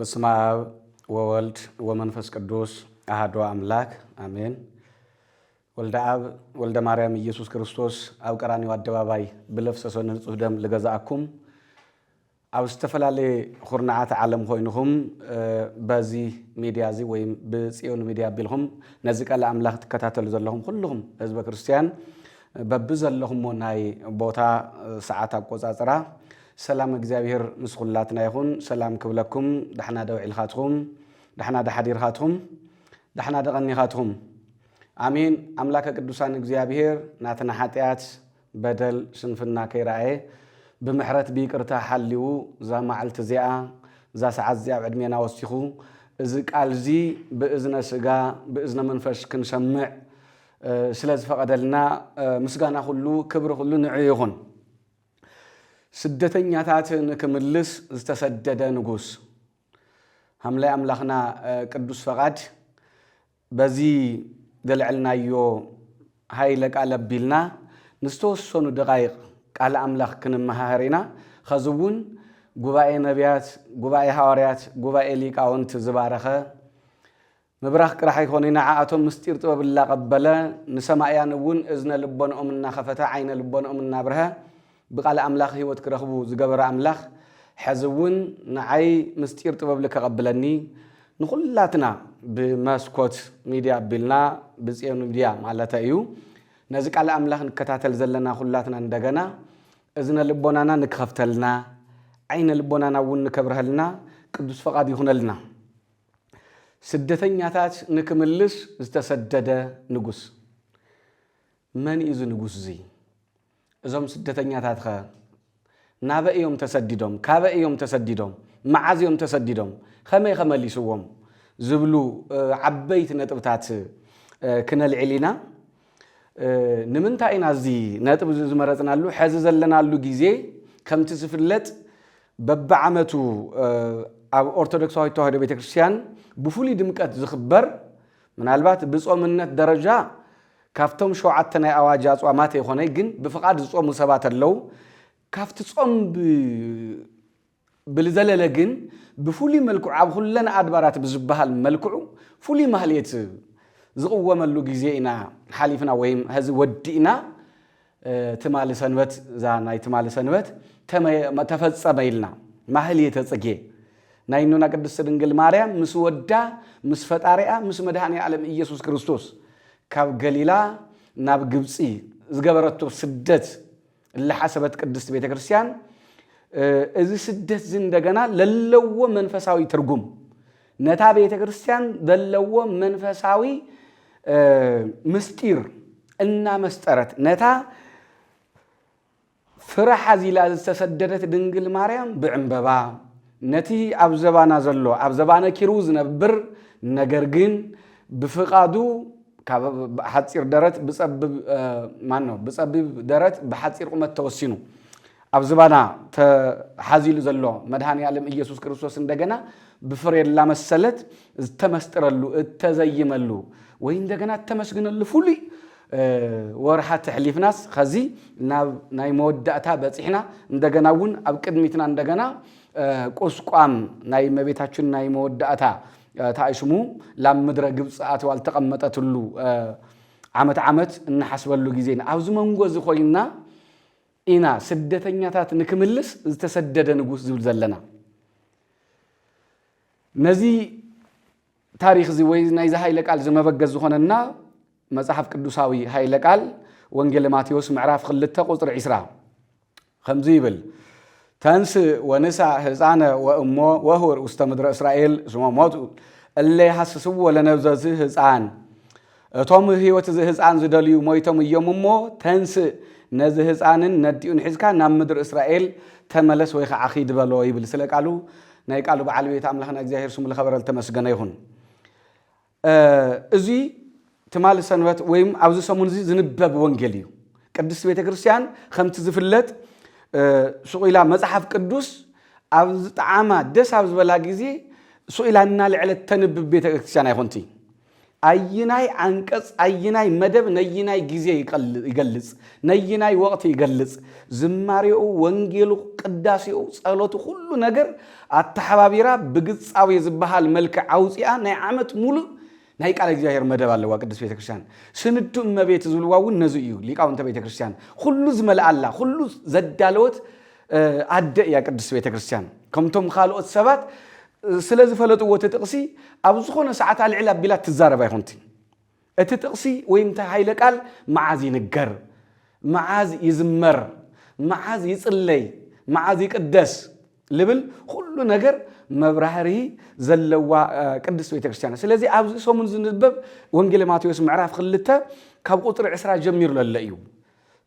በስመ አብ ወወልድ ወመንፈስ ቅዱስ አሐዱ አምላክ አሜን። ወልደ አብ ወልደ ማርያም ኢየሱስ ክርስቶስ ኣብ ቀራንዮ ኣደባባይ ብለፍሰሶ ንጹህ ደም ልገዛእኩም፣ ኣብ ዝተፈላለየ ኩርናዓት ዓለም ኮይንኹም፣ እ፣ በዚ ሚድያ እዚ ወይም ብጽዮን ሚድያ ኣቢልኩም ነዚ ቃል ኣምላኽ ትከታተሉ ዘለኹም ኩልኹም ህዝበ ክርስትያን፣ በብዘለኹሞ ናይ ቦታ፣ እ፣ ሰዓት ኣቆጻጽራ፣ ሰላም እግዚኣብሔር ምስ ኩላትና ይኹን። ሰላም ክብለኩም፣ ዳሕና ዶ ውዒልካትኩም? ዳሕና ዶ ሓዲርካትኩም? ዳሕና ዶ ቀኒኻትኩም? ኣሜን። ኣምላከ ቅዱሳን እግዚኣብሔር ናትና ሓጢኣት፣ በደል፣ ስንፍና ከይረኣየ ብምሕረት ብይቅርታ ሓልዩ እዛ መዓልቲ እዚኣ፣ እዛ ሰዓት እዚኣ ኣብ ዕድሜና ወሲኹ፣ እዚ ቃል እዚ ብእዝነ ስጋ፣ ብእዝነ መንፈስ ክንሰምዕ፣ እ፣ ስለ ዝፈቐደልና፣ እ፣ ምስጋና ኩሉ፣ ክብሪ ኩሉ ንዕኡ ይኹን። ስደተኛታት ንክምልስ ዝተሰደደ ንጉስ። ሃምላይ ኣምላኽና፣ እ፣ ቅዱስ ፈቓድ በዚ ዘልዐልናዮ ሃይለ ቃል ኣቢልና ንዝተወሰኑ ደቓይቕ ቃል ኣምላኽ ክንመሃሃር ኢና። ኸዚ እውን ጉባኤ ነቢያት፣ ጉባኤ ሃዋርያት፣ ጉባኤ ሊቃውንት ዝባረኸ ምብራኽ ጥራሕ ኣይኮነ፣ ንዓኣቶም ምስጢር ጥበብ እላቐበለ፣ ንሰማእያን እውን እዝነ ልቦንኦም እናኸፈተ፣ ዓይነ ልቦንኦም እናብርሀ፣ ብቃል ኣምላኽ ህይወት ክረኽቡ ዝገበረ ኣምላኽ፣ ሕዚ እውን ንዓይ ምስጢር ጥበብ ልከቐብለኒ፣ ንኹላትና ብመስኮት ሚድያ ኣቢልና፣ ብጽዮን ሚድያ ማለተ እዩ፣ ነዚ ቃል ኣምላኽ ንከታተል ዘለና ኩላትና እንደገና እዝነ ልቦናና ንክኸፍተልና፣ ዓይነ ልቦናና እውን ንከብርሀልና ቅዱስ ፈቓድ ይኹነልና። ስደተኛታት ንክምልስ ዝተሰደደ ንጉስ። መን እዩ እዚ ንጉስ እዚ? እዞም ስደተኛታት ኸ ናበይ እዮም ተሰዲዶም? ካበይ እዮም ተሰዲዶም? መዓዝ እዮም ተሰዲዶም? ከመይ ከመሊስዎም? ዝብሉ፣ እ፣ ዓበይቲ ነጥብታት፣ እ፣ ክነልዕል ኢና። እ፣ ንምንታይ ኢና እዚ ነጥብ እዚ ዝመረጽናሉ? ሕዚ ዘለናሉ ግዜ ከምቲ ዝፍለጥ በብዓመቱ፣ እ፣ ኣብ ኦርቶዶክሳዊት ተዋህዶ ቤተክርስትያን ብፍሉይ ድምቀት ዝኽበር፣ ምናልባት ብጾምነት ደረጃ ካብቶም ሸውዓተ ናይ ኣዋጅ ኣጽዋማት ኣይኮነይ፣ ግን ብፍቓድ ዝጾሙ ሰባት ኣለዉ። ካብቲ ጾም ብ-፣ ብልዘለለ ግን ብፍሉይ መልክዑ ኣብ ኩለን ኣድባራት ብዝበሃል መልክዑ ፍሉይ ማህሌት ዝቕወመሉ ግዜ ኢና ሓሊፍና ወይም ሀዚ ወዲእና። እ፣ ትማሊ ሰንበት፣ እዛ ናይ ትማሊ ሰንበት ተመ-፣ ተፈጸመ ኢልና። ማህሌተ ጽጌ ናይ እኖና ቅድስት ድንግል ማርያም ምስ ወዳ፣ ምስ ፈጣሪኣ፣ ምስ መድኃኔ ዓለም ኢየሱስ ክርስቶስ ካብ ገሊላ ናብ ግብጺ ዝገበረቶ ስደት እላሓሰበት ቅድስት ቤተ ክርስቲያን፣ እ፣ እዚ ስደት እዚ እንደገና ለለዎ መንፈሳዊ ትርጉም፣ ነታ ቤተ ክርስቲያን ዘለዎ መንፈሳዊ፣ እ፣ ምስጢር እናመስጠረት፣ ነታ ፍረ ሓዚላ ዝተሰደደት ድንግል ማርያም ብዕምበባ፣ ነቲ ኣብ ዘባና ዘሎ፣ ኣብ ዘባነ ኪሩ ዝነብር፣ ነገር ግን ብፍቓዱ ካብ ሓጺር ደረት ብጸብብ፣ እ፣ ማን ነው? ብጸቢብ ደረት ብሓጺር ቁመት ተወሲኑ ኣብ ዝባና ተሓዚሉ ዘሎ መድኃኔ ዓለም ኢየሱስ ክርስቶስ እንደገና ብፍሬ ላመሰለት ዝተመስጥረሉ፣ እተዘይመሉ ወይ እንደገና እተመስግነሉ ፍሉይ፣ እ፣ ወርሓት ተሕሊፍናስ ኸዚ ናብ ናይ መወዳእታ በጺሕና፣ እንደገና እውን ኣብ ቅድሚትና እንደገና፣ እ፣ ቁስቋም ናይ እመቤታችን ናይ መወዳእታ፣ እ፣ ታይሽሙ ላብ ምድረ ግብጽ ኣትዋ ዝተቐመጠትሉ፣ እ፣ ዓመት ዓመት እንሓስበሉ ግዜ ኢና። ኣብዚ መንጎ እዚ ኮይንና ኢና ስደተኛታት ንክምልስ ዝተሰደደ ንጉስ ዝብል ዘለና። ነዚ ታሪኽ እዚ ወይ ናይዚ ሃይለ ቃል እዚ መበገስ ዝኾነና መጽሓፍ ቅዱሳዊ ሃይለ ቃል ወንጌል ማቴዎስ ምዕራፍ ክልተ ቁጽሪ ዒስራ ከምዚ ይብል፣ "ተንስእ ወንሳ ህፃነ ወእሞ ወሁር ውስተ ምድረ እስራኤል ስሞ ሞቱ እለ ይሃስስዎ ለነብዘ እዚ ህፃን። እቶም ህይወት እዚ ህፃን ዝደልዩ ሞይቶም እዮም እሞ ተንስእ ነዚ ህፃንን ነዲኡን ሒዝካ ናብ ምድሪ እስራኤል ተመለስ ወይ ከዓ ኺድ በሎ" ይብል ስለ ቃሉ። ናይ ቃሉ በዓል ቤት ኣምላኽና እግዚኣብሔር ስሙ ልኸበረ ልተመስገነ ይኹን። እ፣ እዚ ትማሊ ሰንበት ወይም ኣብዚ ሰሙን እዚ ዝንበብ ወንጌል እዩ። ቅድስት ቤተ ክርስቲያን ከምቲ ዝፍለጥ፣ እ፣ ሱቕ ኢላ መጽሓፍ ቅዱስ ኣብ ዝጠዓማ ደስ ኣብ ዝበላ ግዜ ሱቕ ኢላ እናልዐለት ተንብብ ቤተ ክርስቲያን ኣይኮንቲ። ኣይናይ ዓንቀጽ ኣይናይ መደብ ነይናይ ግዜ ይቀል- ይገልጽ፣ ነይናይ ወቕቲ ይገልጽ። ዝማሬኡ፣ ወንጌሉ፣ ቅዳሴኡ፣ ጸሎቱ፣ ኩሉ ነገር ኣተሓባቢራ ብግጻዊ ዝበሃል መልክዕ ኣውጺኣ ናይ ዓመት ሙሉእ ናይ ቃለ እግዚኣብሔር መደብ ኣለዋ ቅድስት ቤተክርስትያን። ስንዱ እመቤት ዝብልዋ እውን ነዚ እዩ። ሊቃውንተ ቤተክርስትያን ኩሉ ዝመልኣላ፣ ኩሉ ዘዳለወት ኣደ እያ ቅድስት ቤተክርስትያን። ከምቶም ካልኦት ሰባት ስለ ዝፈለጥዎ እቲ ጥቕሲ ኣብ ዝኾነ ሰዓት ኣልዕል ኣቢላ ትዛረብ ኣይኮንትን። እቲ ጥቕሲ ወይም እቲ ሃይለ ቃል መዓዝ ይንገር፣ መዓዝ ይዝመር፣ መዓዝ ይጽለይ፣ መዓዝ ይቅደስ ልብል ኩሉ ነገር መብራህርሂ ዘለዋ ቅድስት ቤተክርስትያን። ስለዚ ኣብዚ ሰሙን ዝንበብ ወንጌል ማቴዎስ ምዕራፍ ክልተ ካብ ቁፅሪ ዕስራ ጀሚሩ ለለ እዩ።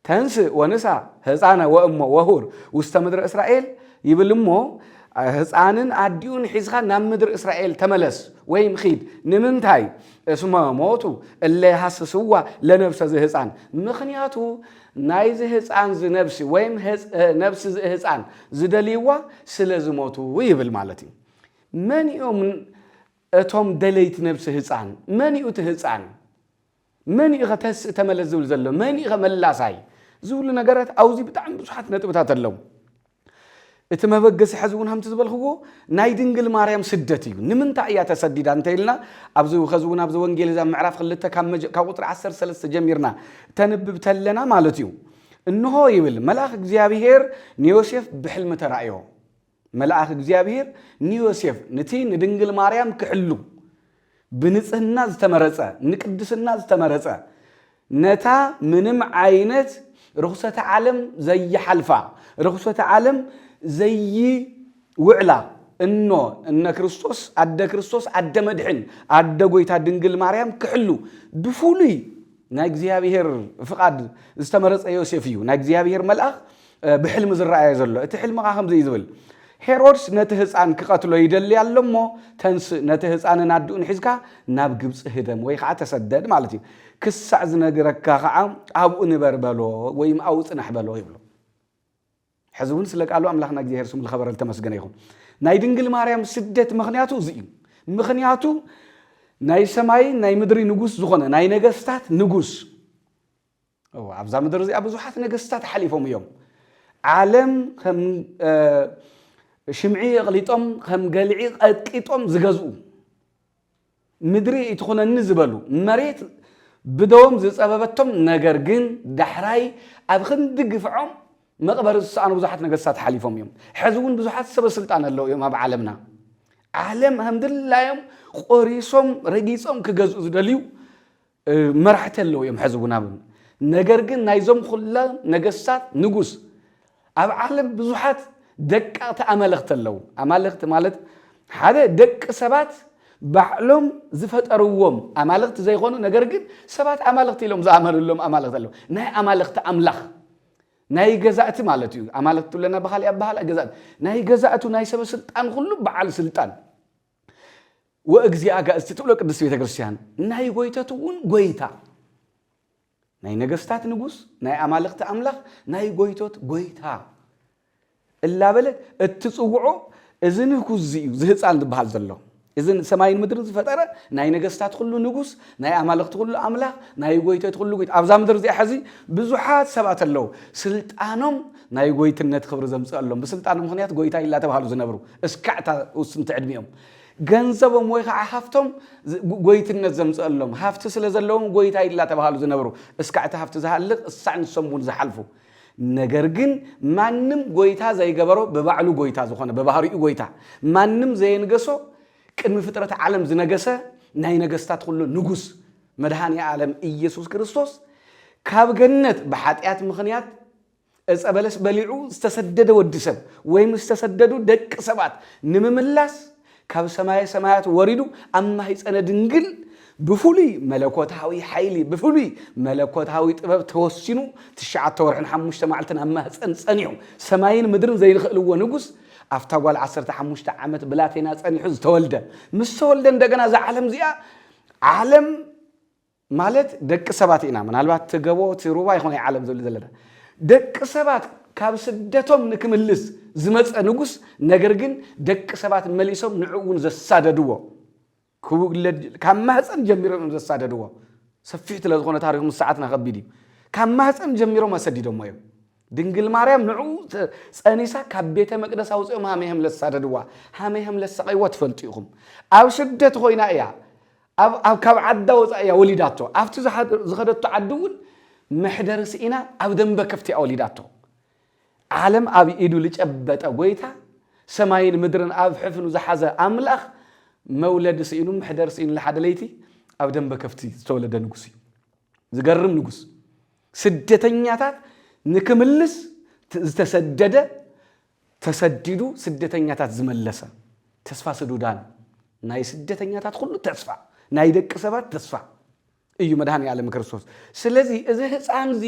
ተንስእ ወንሳ ህፃነ ወእሞ ወሁር ውስተ ምድረ እስራኤል ይብል እሞ ህፃንን ኣዲኡን ሒዝኻ ናብ ምድሪ እስራኤል ተመለስ ወይም ኺድ። ንምንታይ? እስመ ሞቱ እለ የሃስስዋ ለነብሰ ዝህፃን። ምኽንያቱ ናይዚ ህፃን ዝነብሲ ወይም ነብሲ ዝህፃን ዝደልይዋ ስለ ዝሞቱ ይብል ማለት እዩ። መን እዮም እቶም ደለይቲ ነብሲ ህፃን? መን እዩ እቲ ህፃን? መን እዩ ኸተስእ ተመለስ ዝብል ዘሎ? መን እዩ ኸመላሳይ ዝብሉ ነገራት ኣብዚ ብጣዕሚ ብዙሓት ነጥብታት ኣለዉ። እቲ መበገሲ ሕዚ እውን ከምቲ ዝበልክዎ ናይ ድንግል ማርያም ስደት እዩ። ንምንታይ እያ ተሰዲዳ እንተኢልና ኣብዚ ኸዚ እውን ኣብዚ ወንጌል እዛ ምዕራፍ ክልተ ካብ መጀ- ካብ ቁፅሪ ዓሰርተ ሰለስተ ጀሚርና ተንብብ ተለና ማለት እዩ። እንሆ ይብል መልኣኽ እግዚኣብሔር ንዮሴፍ ብሕልሚ ተራእዮ። መልኣኽ እግዚኣብሔር ንዮሴፍ ንቲ ንድንግል ማርያም ክሕሉ ብንጽህና ዝተመረጸ ንቅድስና ዝተመረጸ ነታ ምንም ዓይነት ርኹሰተ ዓለም ዘይሓልፋ ርኹሰተ ዓለም ዘይውዕላ እኖ እነ ክርስቶስ ኣደ ክርስቶስ ኣደ መድሕን ኣደ ጎይታ ድንግል ማርያም ክሕሉ ብፍሉይ ናይ እግዚኣብሔር ፍቓድ ዝተመረጸ ዮሴፍ እዩ። ናይ እግዚኣብሔር መልኣኽ ብሕልሚ ዝረኣየ ዘሎ። እቲ ሕልሚ ኸዓ ከምዚ እዩ ዝብል፣ ሄሮድስ ነቲ ህፃን ክቐትሎ ይደሊ ኣሎ እሞ ተንስእ ነቲ ህፃንን ኣድኡን ሒዝካ ናብ ግብፂ ህደም ወይ ከዓ ተሰደድ ማለት እዩ። ክሳዕ ዝነግረካ ከዓ ኣብኡ ንበር በሎ ወይም ኣብኡ ፅናሕ በሎ ይብሎ። ሕዚ እውን ስለ ቃሉ ኣምላኽና እግዚኣብሔር ስሙ ዝኸበረ ዝተመስገነ ይኹን። ናይ ድንግል ማርያም ስደት ምኽንያቱ እዚ እዩ። ምኽንያቱ ናይ ሰማይን ናይ ምድሪ ንጉስ ዝኾነ ናይ ነገስታት ንጉስ ኣብዛ ምድሪ እዚኣ ብዙሓት ነገስታት ሓሊፎም እዮም። ዓለም ከም ሽምዒ ኣቕሊጦም ከም ገልዒ ቀጥቂጦም ዝገዝኡ ምድሪ ይትኹነኒ ዝበሉ መሬት ብደዎም ዝፀበበቶም ነገር ግን ዳሕራይ ኣብ ክንዲ ግፍዖም መቕበሪ ዝሰኣኑ ብዙሓት ነገስታት ሓሊፎም እዮም። ሕዚ እውን ብዙሓት ሰበ ስልጣን ኣለዉ እዮም ኣብ ዓለምና። ዓለም ከም ድላዮም ቆሪሶም ረጊፆም ክገዝኡ ዝደልዩ መራሕቲ ኣለዉ እዮም ሕዚ እውን ኣብ ነገር ግን ናይዞም ኩላ ነገስታት ንጉስ ኣብ ዓለም ብዙሓት ደቀቕቲ ኣማልኽቲ ኣለዉ። ኣማልኽቲ ማለት ሓደ ደቂ ሰባት ባዕሎም ዝፈጠርዎም ኣማልኽቲ ዘይኮኑ ነገር ግን ሰባት ኣማልኽቲ ኢሎም ዝኣመንሎም ኣማልኽቲ ኣለዉ። ናይ ኣማልኽቲ ኣምላኽ ናይ ገዛእቲ ማለት እዩ። ኣማልኽቲ ትብለና ብኻሊእ ኣበሃላ ገዛእቲ ናይ ገዛእቱ ናይ ሰበ ስልጣን ኩሉ በዓል ስልጣን ወእግዚእ ኣጋእዝቲ ትብሎ ቅድስት ቤተ ክርስቲያን ናይ ጎይተት እውን ጎይታ ናይ ነገስታት ንጉስ ናይ ኣማልኽቲ ኣምላኽ ናይ ጎይቶት ጎይታ እላበለ እትፅውዖ እዚ ንጉስ እዚ እዩ ዝህፃን ዝበሃል ዘሎ እዚ ሰማይን ምድርን ዝፈጠረ ናይ ነገስታት ኩሉ ንጉስ ናይ ኣማልኽቲ ኩሉ ኣምላኽ ናይ ጎይቶት ኩሉ ጎይታ ኣብዛ ምድር እዚኣ ሕዚ ብዙሓት ሰባት ኣለዉ ስልጣኖም ናይ ጎይትነት ክብሪ ዘምፅአሎም ብስልጣኖም ምክንያት ጎይታ ኢላ ተባሃሉ ዝነብሩ እስካዕታ ውስንቲ ዕድሚኦም ገንዘቦም ወይ ከዓ ሃፍቶም ጎይትነት ዘምፅአሎም ሃፍቲ ስለ ዘለዎም ጎይታ ኢላ ተባሃሉ ዝነብሩ እስካዕ እቲ ሃፍቲ ዝሃልቕ እሳዕ ንሶም እውን ዝሓልፉ ነገር ግን ማንም ጎይታ ዘይገበሮ ብባዕሉ ጎይታ ዝኾነ ብባህሪኡ ጎይታ ማንም ዘየንገሶ ቅድሚ ፍጥረት ዓለም ዝነገሰ ናይ ነገስታት ኩሉ ንጉስ መድሃኒ ዓለም ኢየሱስ ክርስቶስ ካብ ገነት ብሓጢኣት ምኽንያት ዕፀ በለስ በሊዑ ዝተሰደደ ወዲ ሰብ ወይም ዝተሰደዱ ደቂ ሰባት ንምምላስ ካብ ሰማየ ሰማያት ወሪዱ ኣብ ማህፀነ ድንግል ብፍሉይ መለኮታዊ ሓይሊ ብፍሉይ መለኮታዊ ጥበብ ተወሲኑ ትሽዓተ ወርሕን ሓሙሽተ መዓልትን ኣብ ማህፀን ፀኒሑ ሰማይን ምድርን ዘይንኽእልዎ ንጉስ ኣብታ ጓል ዓሰርተ ሓሙሽተ ዓመት ብላቴና ፀኒሑ ዝተወልደ ምስ ተወልደ እንደገና እዛ ዓለም እዚኣ ዓለም ማለት ደቂ ሰባት ኢና ምናልባት ትገቦ ትሩባ ይኾነ ዓለም ዝብል ዘለና ደቂ ሰባት ካብ ስደቶም ንክምልስ ዝመፀ ንጉስ ነገር ግን ደቂ ሰባት መሊሶም ንዕኡ እውን ዘሳደድዎ ክውለድ ካብ ማህፀን ጀሚሮም እዮም ዘሳደድዎ። ሰፊሕ ስለ ዝኾነ ታሪኹ ምስ ሰዓትና ከቢድ እዩ። ካብ ማህፀን ጀሚሮም ኣሰዲዶሞ እዮም። ድንግል ማርያም ንዑ ተ- ፀኒሳ ካብ ቤተ መቅደስ ኣውፅኦም ሃመይሃም ለሳደድዋ፣ ሃመይሃም ለሳቀይዋ ትፈልጡ ኢኹም። ኣብ ስደት ኮይና እያ፣ ኣብ ኣብ- ካብ ዓዳ ወፃ እያ ወሊዳቶ። ኣብቲ ዝሓደ- ዝኸደቶ ዓዲ እውን መሕደሪ ስኢና ኣብ ደንበ ከፍቲ እያ ወሊዳቶ። ዓለም ኣብ ኢዱ ዝጨበጠ ጎይታ፣ ሰማይን ምድርን ኣብ ሕፍኑ ዝሓዘ ኣምላኽ፣ መውለዲ ስኢኑ፣ መሕደሪ ስኢኑ፣ ሓደ ለይቲ ኣብ ደንበ ከፍቲ ዝተወለደ ንጉስ እዩ። ዝገርም ንጉስ። ስደተኛታት ንክምልስ ት- ዝተሰደደ፣ ተሰዲዱ ስደተኛታት ዝመለሰ፣ ተስፋ ስዱዳን፣ ናይ ስደተኛታት ኩሉ ተስፋ፣ ናይ ደቂ ሰባት ተስፋ እዩ መድኃኔ ዓለም ክርስቶስ። ስለዚ እዚ ህፃን እዚ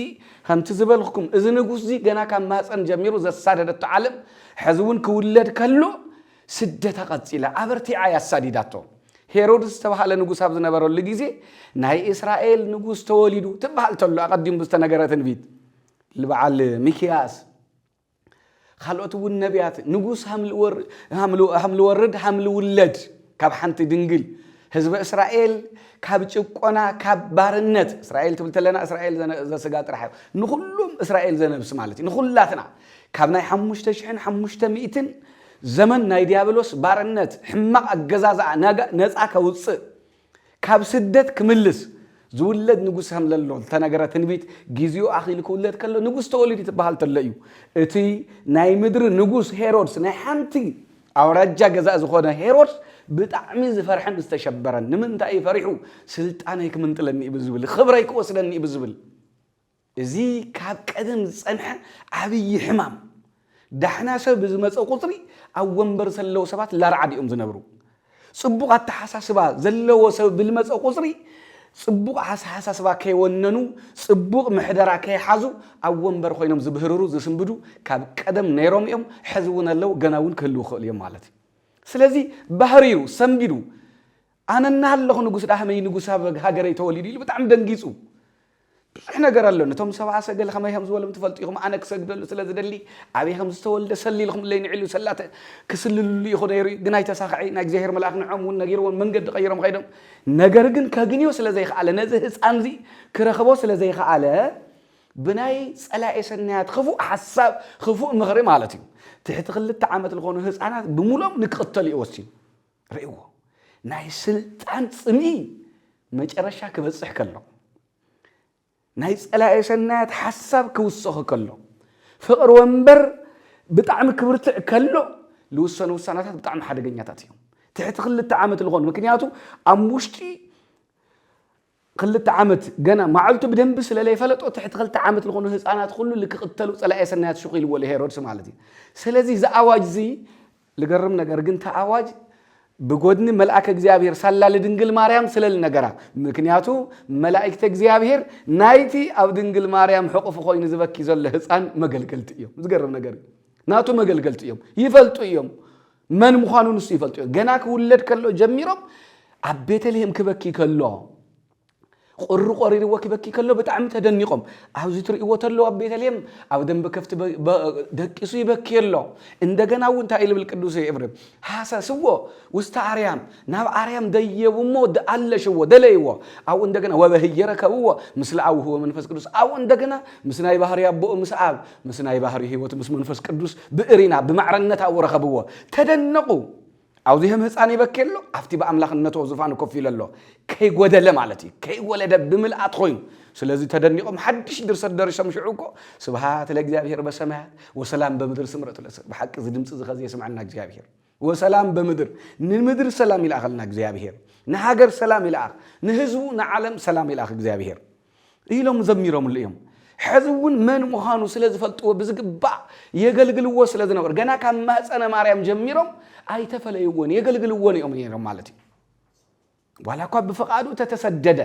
ከምቲ ዝበልኩም፣ እዚ ንጉስ እዚ ገና ካብ ማህፀን ጀሚሩ ዘሳደደቶ ዓለም፣ ሕዚ እውን ክውለድ ከሎ ስደታ ቀፂላ፣ ኣበርቲዓ ያሳዲዳቶ። ሄሮድስ ዝተባሃለ ንጉስ ኣብ ዝነበረሉ ግዜ ናይ እስራኤል ንጉስ ተወሊዱ ትበሃል ተሎ፣ ኣቐዲሙ ብዝተነገረ ትንቢት፣ በዓል ሚክያስ፣ ካልኦት እውን ነቢያት፣ ንጉስ ሃም ልወር- ሃም ል- ሃም ልወርድ ሃም ልውለድ ካብ ሓንቲ ድንግል፣ ህዝበ እስራኤል ካብ ጭቆና፣ ካብ ባርነት፣ እስራኤል ትብል ተለና እስራኤል ዘነ- ዘስጋ ጥራሕ እዩ፣ ንኹሉም እስራኤል ዘነብስ ማለት እዩ፣ ንኹላትና ካብ ናይ ሓሙሽተ ሽሕን ሓሙሽተ ሚእትን ዘመን ናይ ዲያብሎስ ባርነት፣ ሕማቕ ኣገዛዝኣ ናጋ- ነፃ ከውፅእ፣ ካብ ስደት ክምልስ ዝውለድ ንጉስ ከም ዘሎ ዝተነገረ ትንቢት፣ ግዜኡ ኣኺሉ ክውለድ ከሎ ንጉስ ተወሊዱ ትበሃል ተሎ እዩ። እቲ ናይ ምድሪ ንጉስ ሄሮድስ፣ ናይ ሓንቲ ኣውራጃ ገዛእ ዝኾነ ሄሮድስ ብጣዕሚ ዝፈርሐን ዝተሸበረን። ንምንታይ እዩ ፈሪሑ? ስልጣነይ ክምንጥለኒ እዩ ብዝብል፣ ክብረይ ክወስደኒ እዩ ብዝብል። እዚ ካብ ቀደም ዝጸንሐ ዓብዪ ሕማም። ዳሕና ሰብ ብዝመጸ ቁጽሪ ኣብ ወንበር ዘለዉ ሰባት ላርዓድ እዮም ዝነብሩ። ጽቡቕ ኣተሓሳስባ ዘለዎ ሰብ ብዝመጸ ቁጽሪ ጽቡቕ ኣተሓሳስባ ከይወነኑ፣ ጽቡቕ ምሕደራ ከይሓዙ ኣብ ወንበር ኮይኖም ዝብህርሩ፣ ዝስንብዱ ካብ ቀደም ነይሮም እዮም፣ ሕዚ እውን ኣለዉ፣ ገና እውን ክህልዉ ይኽእሉ እዮም ማለት እዩ። ስለዚ ባህሪሩ ሰንቢዱ፣ ኣነ እናሃለኹ ንጉስ ዳህመይ ንጉስ ኣብ ሃገረይ ተወሊዱ ኢሉ ብጣዕሚ ደንጊጹ። ብዙሕ ነገር ኣሎ። ነቶም ሰብኣ ሰገል ከመይ ከም ዝበሎም ትፈልጡ ኢኹም። ኣነ ክሰግደሉ ስለ ዝደሊ ኣበይ ከም ዝተወልደ ሰሊልኩምለይ ንዒሉ ሰላተ ክስልልሉ ኢኹ ነይሩ እዩ። ግን ኣይተሳኽዒ፣ ናይ እግዚኣብሔር መልኣኽ ንዖም እውን ነጊርዎም መንገዲ ቀይሮም ኸይዶም። ነገር ግን ከግንዮ ስለ ዘይከኣለ፣ ነዚ ህፃንዚ ክረኽቦ ስለ ዘይከኣለ፣ ብናይ ጸላኤ ሰናያት ክፉእ ሓሳብ፣ ክፉእ ምኽሪ ማለት እዩ፣ ትሕቲ ክልተ ዓመት ዝኾኑ ህፃናት ብምሎም ንክቕተሉ እዩ ወሲኑ። ርእይዎ፣ ናይ ስልጣን ጽምኢ መጨረሻ ክበጽሕ ከሎ፣ ናይ ጸላኤ ሰናያት ሓሳብ ክውሰኽ ከሎ፣ ፍቕሪ ወንበር ብጣዕሚ ክብርትዕ ከሎ፣ ዝውሰኑ ውሳናታት ብጣዕሚ ሓደገኛታት እዮም። ትሕቲ ክልተ ዓመት ዝኾኑ፣ ምክንያቱ ኣብ ውሽጢ ክልተ ዓመት ገና መዓልቱ ብደንቢ ስለ ዘይፈለጦ፣ ትሕቲ ክልተ ዓመት ዝኾኑ ህፃናት ኩሉ ልክቕተሉ ጸላኤ ሰናያት ሽኹ ኢልዎ ሄሮድስ ማለት እዩ። ስለዚ እዚ ኣዋጅ እዚ ልገርም ነገር ግን፣ እቲ ኣዋጅ ብጎድኒ መልኣከ እግዚኣብሔር ሳላ ልድንግል ማርያም ስለ ልነገራ፣ ምክንያቱ መላእክተ እግዚኣብሔር ናይቲ ኣብ ድንግል ማርያም ሕቑፊ ኮይኑ ዝበኪ ዘሎ ህፃን መገልገልቲ እዮም። ዝገርም ነገር እዩ። ናቱ መገልገልቲ እዮም። ይፈልጡ እዮም። መን ምዃኑ ንሱ ይፈልጡ እዮም። ገና ክውለድ ከሎ ጀሚሮም ኣብ ቤተልሔም ክበኪ ከሎ፣ ቁሪ ቆሪርዎ ክበኪ ከሎ ብጣዕሚ ተደኒቖም። ኣብዚ ትርእይዎ ተለዉ ኣብ ቤተልሔም ኣብ ደንበ ከፍቲ በ- በ- ደቂሱ ይበኪ ኣሎ። እንደገና እውን እንታይ ኢሉ ብል ቅዱስ ኤፍሬም? ሃሰስዎ ውስተ ኣርያም፣ ናብ ኣርያም ደየቡ እሞ ደ- ኣለሽዎ፣ ደለይዎ። ኣብኡ እንደገና ወበህየ ረከብዎ ምስለ ኣቡሁ ወመንፈስ ቅዱስ። ኣብኡ እንደገና ምስ ናይ ባህሪ ኣቦኡ ምስ ኣብ፣ ምስ ናይ ባህሪ ህይወት ምስ መንፈስ ቅዱስ ብእሪና ብማዕረነት ኣብኡ ረኸብዎ። ተደነቑ። ኣብዚ ህም ህፃን ይበኪ ኣሎ፣ ኣብቲ ብኣምላኽነቱ ኣብ ዙፋኑ ኮፍ ኢሉ ኣሎ። ከይጎደለ ማለት እዩ፣ ከይወለደ ብምልኣት ኮይኑ። ስለዚ ተደኒቖም ሓድሽ ድርሰት ደሪሶም። ሽዑ እኮ ስብሃት ለእግዚኣብሔር በሰማያት ወሰላም በምድር ስምረት ለሰ-፣ ብሓቂ እዚ ድምፂ እዚ ኸዚ የስምዐና እግዚኣብሔር። ወሰላም በምድር፣ ንምድሪ ሰላም ይልኣኸልና እግዚኣብሔር፣ ንሃገር ሰላም ይልኣኽ፣ ንህዝቡ ንዓለም ሰላም ይልኣኽ እግዚኣብሔር ኢሎም ዘሚሮምሉ እዮም። ሕዚ እውን መን ምዃኑ ስለ ዝፈልጥዎ ብዝግባእ የገልግልዎ ስለ ዝነበሩ፣ ገና ካብ ማህፀነ ማርያም ጀሚሮም ኣይተፈለይዎን፣ የገልግልዎ እዮም ነይሮም ማለት እዩ። ዋላ እኳ ብፍቓዱ ተተሰደደ፣